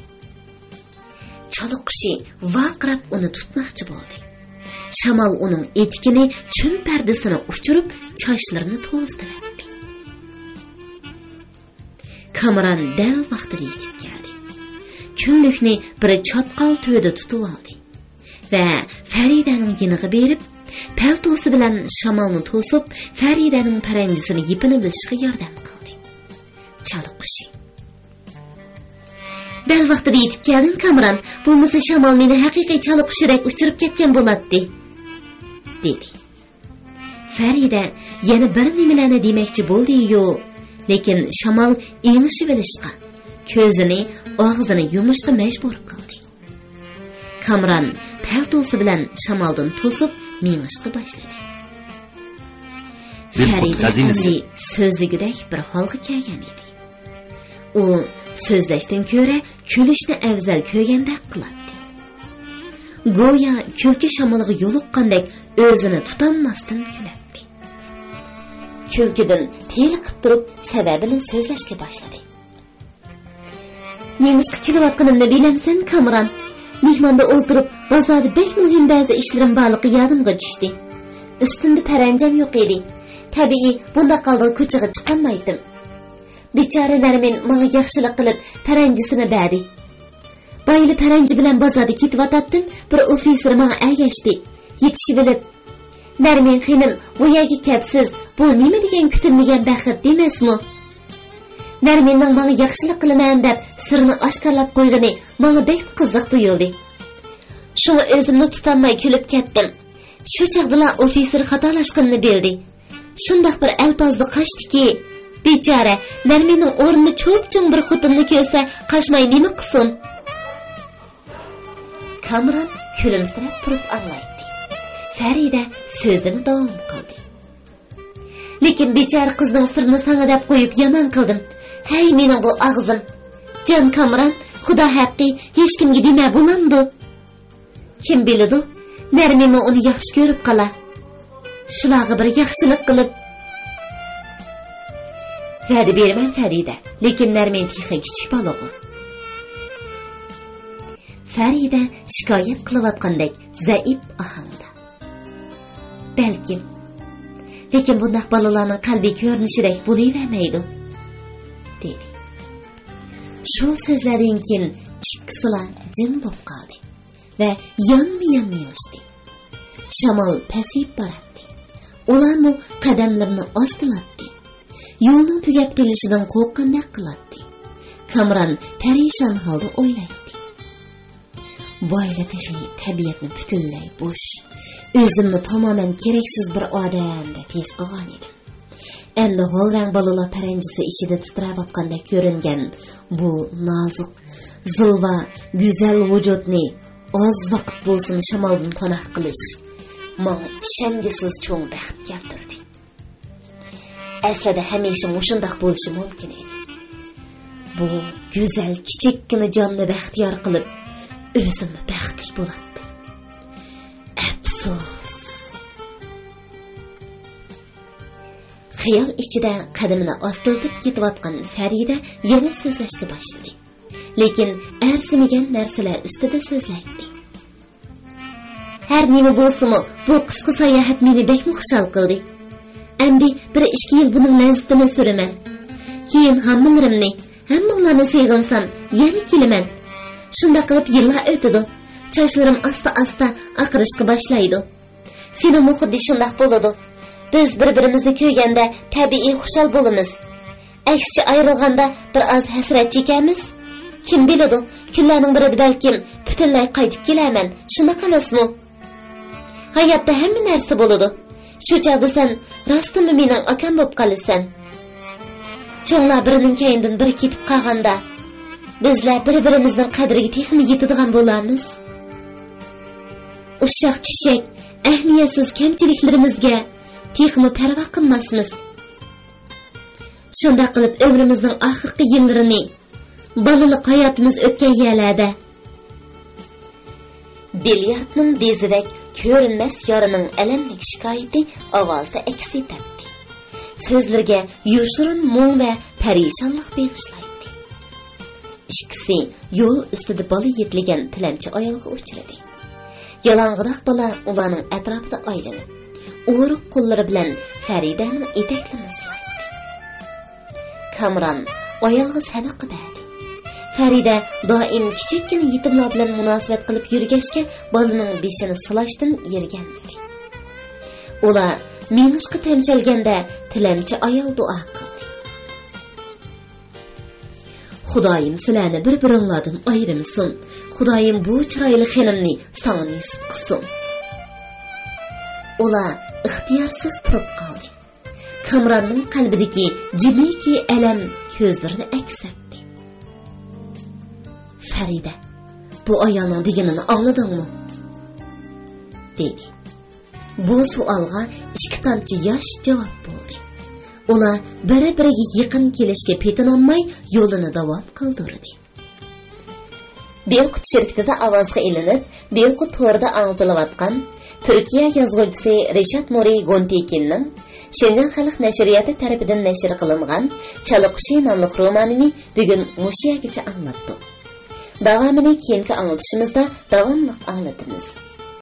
چالا قۇشى ۋارقىراپ ئۇنى تۇتماقچى بولدى. شامال ئۇنىڭ ئېتىكىنى، چۈمپەردىسىنى ئۇچۇرۇپ، چاچلىرىنى توزۇتۇۋەتتى. كامران دەل ۋاقتىدا يېتىپ كەلدى. كۈنلۈكنى بىر چاتقال تۈۋىدە تۇتۇۋالدى. ۋە فەرىدەنىڭ يېنىغا بېرىپ، پەلتوسى بىلەن شامالنى توسۇپ، فەرىدەنىڭ پەرەنجىسىنى يېپىنىۋېلىشقا ياردەم قىلدى. چالا قۇشى. دەل ۋاقتىدا يېتىپ كەلدىڭ، كامران. بولمىسا شامال مېنى ھەقىقىي چالا قۇشىدەك ئۇچۇرۇپ كەتكەن بولاتتى، دېدى. فەرىدە يەنە بىر نېمىلەرنى دېمەكچى بولدى-يۇ، لېكىن شامال ئېڭىشىۋېلىشقا، كۆزىنى، ئاغزىنى يۇمۇشقا مەجبۇر قىلدى. كامران پەلتوسى بىلەن شامالدىن توسۇپ مېڭىشقا باشلىدى. دىلخۇش فەرىدە خەزىنىسى. ئەمدى سۆزلىگۈدەك بىر ھالغا كەلگەن ئىدى. ئۇ سۆزلەشتىن كۆرە كۈلۈشنى ئەۋزەل كۆرگەندەك قىلاتتى. گويا كۈلكە شامىلىغا يولۇققاندەك ئۆزىنى تۇتالماستىن كۈلەتتى. كۈلكىدىن تېلىقىپ تۇرۇپ سەۋەبىنى سۆزلەشكە باشلىدى. نېمىشقا كۈلۈۋاتقىنىمنى بىلەمسەن، كامران؟ مېھماندا ئولتۇرۇپ، بازاردا بەك مۇھىم بەزى ئىشلىرىم بارلىقى يادىمغا چۈشتى. ئۈستۈمدە پەرەنجەم يوق ئىدى. تەبىئىي، بۇنداق ھالدا كوچىغا چىقالمايتتىم. بىچارە نەرمىن ماڭا ياخشىلىق قىلىپ، پەرەنجىسىنى بەردى. بايىلا پەرەنجى بىلەن بازاردا كېتىۋاتاتتىم، بىر ئوفىتسېر ماڭا ئەگەشتى. يېتىشىۋېلىپ، «نەرمىن خېنىم، بۇ يەرگە كەپسىز، بۇ نېمە دېگەن كۈتۈلمىگەن بەخت دېمەسمۇ؟» نەرمىننىڭ ماڭا ياخشىلىق قىلىمەن دەپ سىرىنى ئاشكارىلاپ قويغىنى ماڭا بەك قىزىق تۇيۇلدى. شۇڭا ئۆزۈمنى تۇتالماي كۈلۈپ كەتتىم. شۇ چاغدىلا ئوفىتسېر خاتالاشقىنىنى بىلدى. شۇنداق بىر ئەلپازدا قاچتىكى، بىچارە، نەرمىننىڭ ئورنىدا چوپچوڭ بىر خوتۇننى كۆرسە، قاچماي نېمە قىلسۇن؟ كامران كۈلۈمسىرەپ تۇرۇپ ئاڭلايتتى. فەرىدە سۆزىنى داۋام قىلدى. لېكىن بىچارە قىزنىڭ سىرىنى ساڭا دەپ قويۇپ يامان قىلدىم. ھەي، مېنىڭ بۇ ئاغزىم! جان كامران، خۇدا ھەققى، ھېچكىمگە دېمە بولامدۇ؟ كىم بىلىدۇ، نەرمىنمۇ ئۇنى ياخشى كۆرۈپ قالا. شۇلارغا بىر ياخشىلىق قىلىپ. ۋەدە بېرىمەن، فەرىدە، لېكىن نەرمىن تېخى كىچىك بالىغۇ. فەرىدە شىكايەت قىلىۋاتقاندەك زەئىپ ئاھاڭدا. بەلكىم. لېكىن بۇنداق بالىلارنىڭ قەلبى كۆرۈنۈشىدەك بولۇۋەرمەيدۇ، دېدى. شۇ سۆزلەردىن كېيىن ئىككىسىلا جىم بولۇپ قالدى ۋە يانمۇ يان مېڭىشتى. شامال پەسىيىپ باراتتى. ئۇلارمۇ قەدەملىرىنى ئاستىلاتتى. يولنىڭ تۈگەپ قېلىشىدىن قورققاندەك قىلاتتى. كامران پەرىشان ھالدا ئويلايتتى. بايلا تېخى تەبىئەتنى پۈتۈنلەي بوش، ئۆزۈمنى تامامەن كېرەكسىز بىر ئادەم دەپ ھېس قىلغان ئىدىم. ئەمدى ھال رەڭ بالىلار پەرەنجىسى ئىچىدە تىترەۋاتقاندەك كۆرۈنگەن بۇ نازۇك، زىلۋا، گۈزەل ۋۇجۇدنى ئاز ۋاقىت بولسىمۇ شامالدىن پاناھ قىلىش ماڭا ئىشەنگۈسىز چوڭ بەخت كەلتۈردى. ئەسلىدە ھەمىشە مۇشۇنداق بولۇشى مۇمكىن ئىدى. بۇ گۈزەل كىچىككىنە جاننى بەختىيار قىلىپ، ئۆزۈممۇ بەختلىك بولاتتىم. ئەپسۇس. خىيال ئىچىدە قەدىمىنى ئاستىلىتىپ كېتىۋاتقان فەرىدە يەنە سۆزلەشكە باشلىدى. لېكىن ئەرزىمىگەن نەرسىلەر ئۈستىدە سۆزلەيتتى. ھەر نېمە بولسىمۇ، بۇ قىسقا ساياھەت مېنى بەكمۇ خۇشال قىلدى. ئەمدى بىر ئىككى يىل بۇنىڭ لەززىتىنى سۈرىمەن. كېيىن ھاممىلىرىمنى، ھەممىڭلارنى سېغىنسام، يەنە كېلىمەن. شۇنداق قىلىپ يىللار ئۆتىدۇ. چاچلىرىم ئاستا-ئاستا ئاقىرىشقا باشلايدۇ. سېنىڭمۇ خۇددى شۇنداق بولىدۇ. بىز بىر-بىرىمىزنى كۆرگەندە تەبىئىي خۇشال بولىمىز. ئەكسىچە ئايرىلغاندا بىر ئاز ھەسرەت چېكەرمىز. كىم بىلىدۇ، كۈنلەرنىڭ بىرىدە بەلكىم پۈتۈنلەي قايتىپ كېلەرمەن. شۇنداق ئەمەسمۇ؟ ھاياتتا ھەممە نەرسە بولىدۇ. شۇ چاغدا سەن راستتىنمۇ مېنىڭ ئاكام بولۇپ قالىسەن. چوڭلار بىرىنىڭ كەينىدىن بىرى كېتىپ قالغاندا، بىزلەر بىر-بىرىمىزنىڭ قەدرىگە تېخىمۇ يېتىدىغان بولارمىز. ئۇششاق-چۈششەك، ئەھمىيەتسىز كەمچىلىكلىرىمىزگە تېخىمۇ پەرۋا قىلماسمىز. شۇنداق قىلىپ ئۆمرىمىزنىڭ ئاخىرقى يىللىرىنى بالىلىق ھاياتىمىز ئۆتكەن يەرلەردە. بىلياردنىڭ دېزىدەك كۆرۈنمەس يارىنىڭ ئەلەملىك شىكايىتى ئاۋازىدا ئەكس ئېتەتتى. سۆزلىرىگە يوشۇرۇن مۇڭ ۋە پەرىشانلىق بېغىشلايتتى. ئىككىسى يول ئۈستىدە بالا يېتىلگەن تىلەمچى ئايالغا ئۇچرىدى. يالاڭغىداق بالا ئۇلارنىڭ ئەتراپىدا ئايلىنىپ، ئورۇق قوللىرى بىلەن فەرىدەنىڭ ئېتەكلىرىنى سىلايتتى. كامران ئايالغا سەدىقە بەردى. پەرىدە دائىم كىچىككىنە يېتىملار بىلەن مۇناسىۋەت قىلىپ يۈرگەچكە، بالىنىڭ بېشىنى سىلاشتىن يىرگەنمىدى. ئۇلار مېڭىشقا تەمشەلگەندە، تىلەمچى ئايال دۇئا قىلدى. «خۇدايىم سىلەرنى بىر-بىرىڭلاردىن ئايرىمىسۇن. خۇدايىم بۇ چىرايلىق خېنىمنى ساڭا نېسىپ قىلسۇن.» ئۇلار ئىختىيارسىز تۇرۇپ قالدى. كامراننىڭ قەلبىدىكى جىمىكى ئەلەم كۆزلىرىنى ئەكس ئەتتى. «فەرىدە، بۇ ئايالنىڭ دېگىنىنى ئاڭلىدىڭمۇ؟» دېدى. بۇ سوئالغا ئىككى تامچە ياش جاۋاب بولدى. ئۇلار بىر-بىرىگە يېقىن كېلىشكە پېتىنالماي يولىنى داۋام قىلدۇردى. بىلقۇت شىركىتىدە ئاۋازغا ئېلىنىپ، بىلقۇت تورىدا ئاڭلىتىلىۋاتقان تۈركىيە يازغۇچىسى رىشات نۇرى گونتېكىننىڭ شىنجاڭ خەلق نەشرىياتى تەرىپىدىن نەشر قىلىنغان چالا قۇشى ناملىق رومانىنى بۈگۈن مۇشۇ يەرگىچە ئاڭلاتتۇق. داۋامىنى كېيىنكى ئاڭلىتىشىمىزدا داۋاملىق ئاڭلىتىمىز.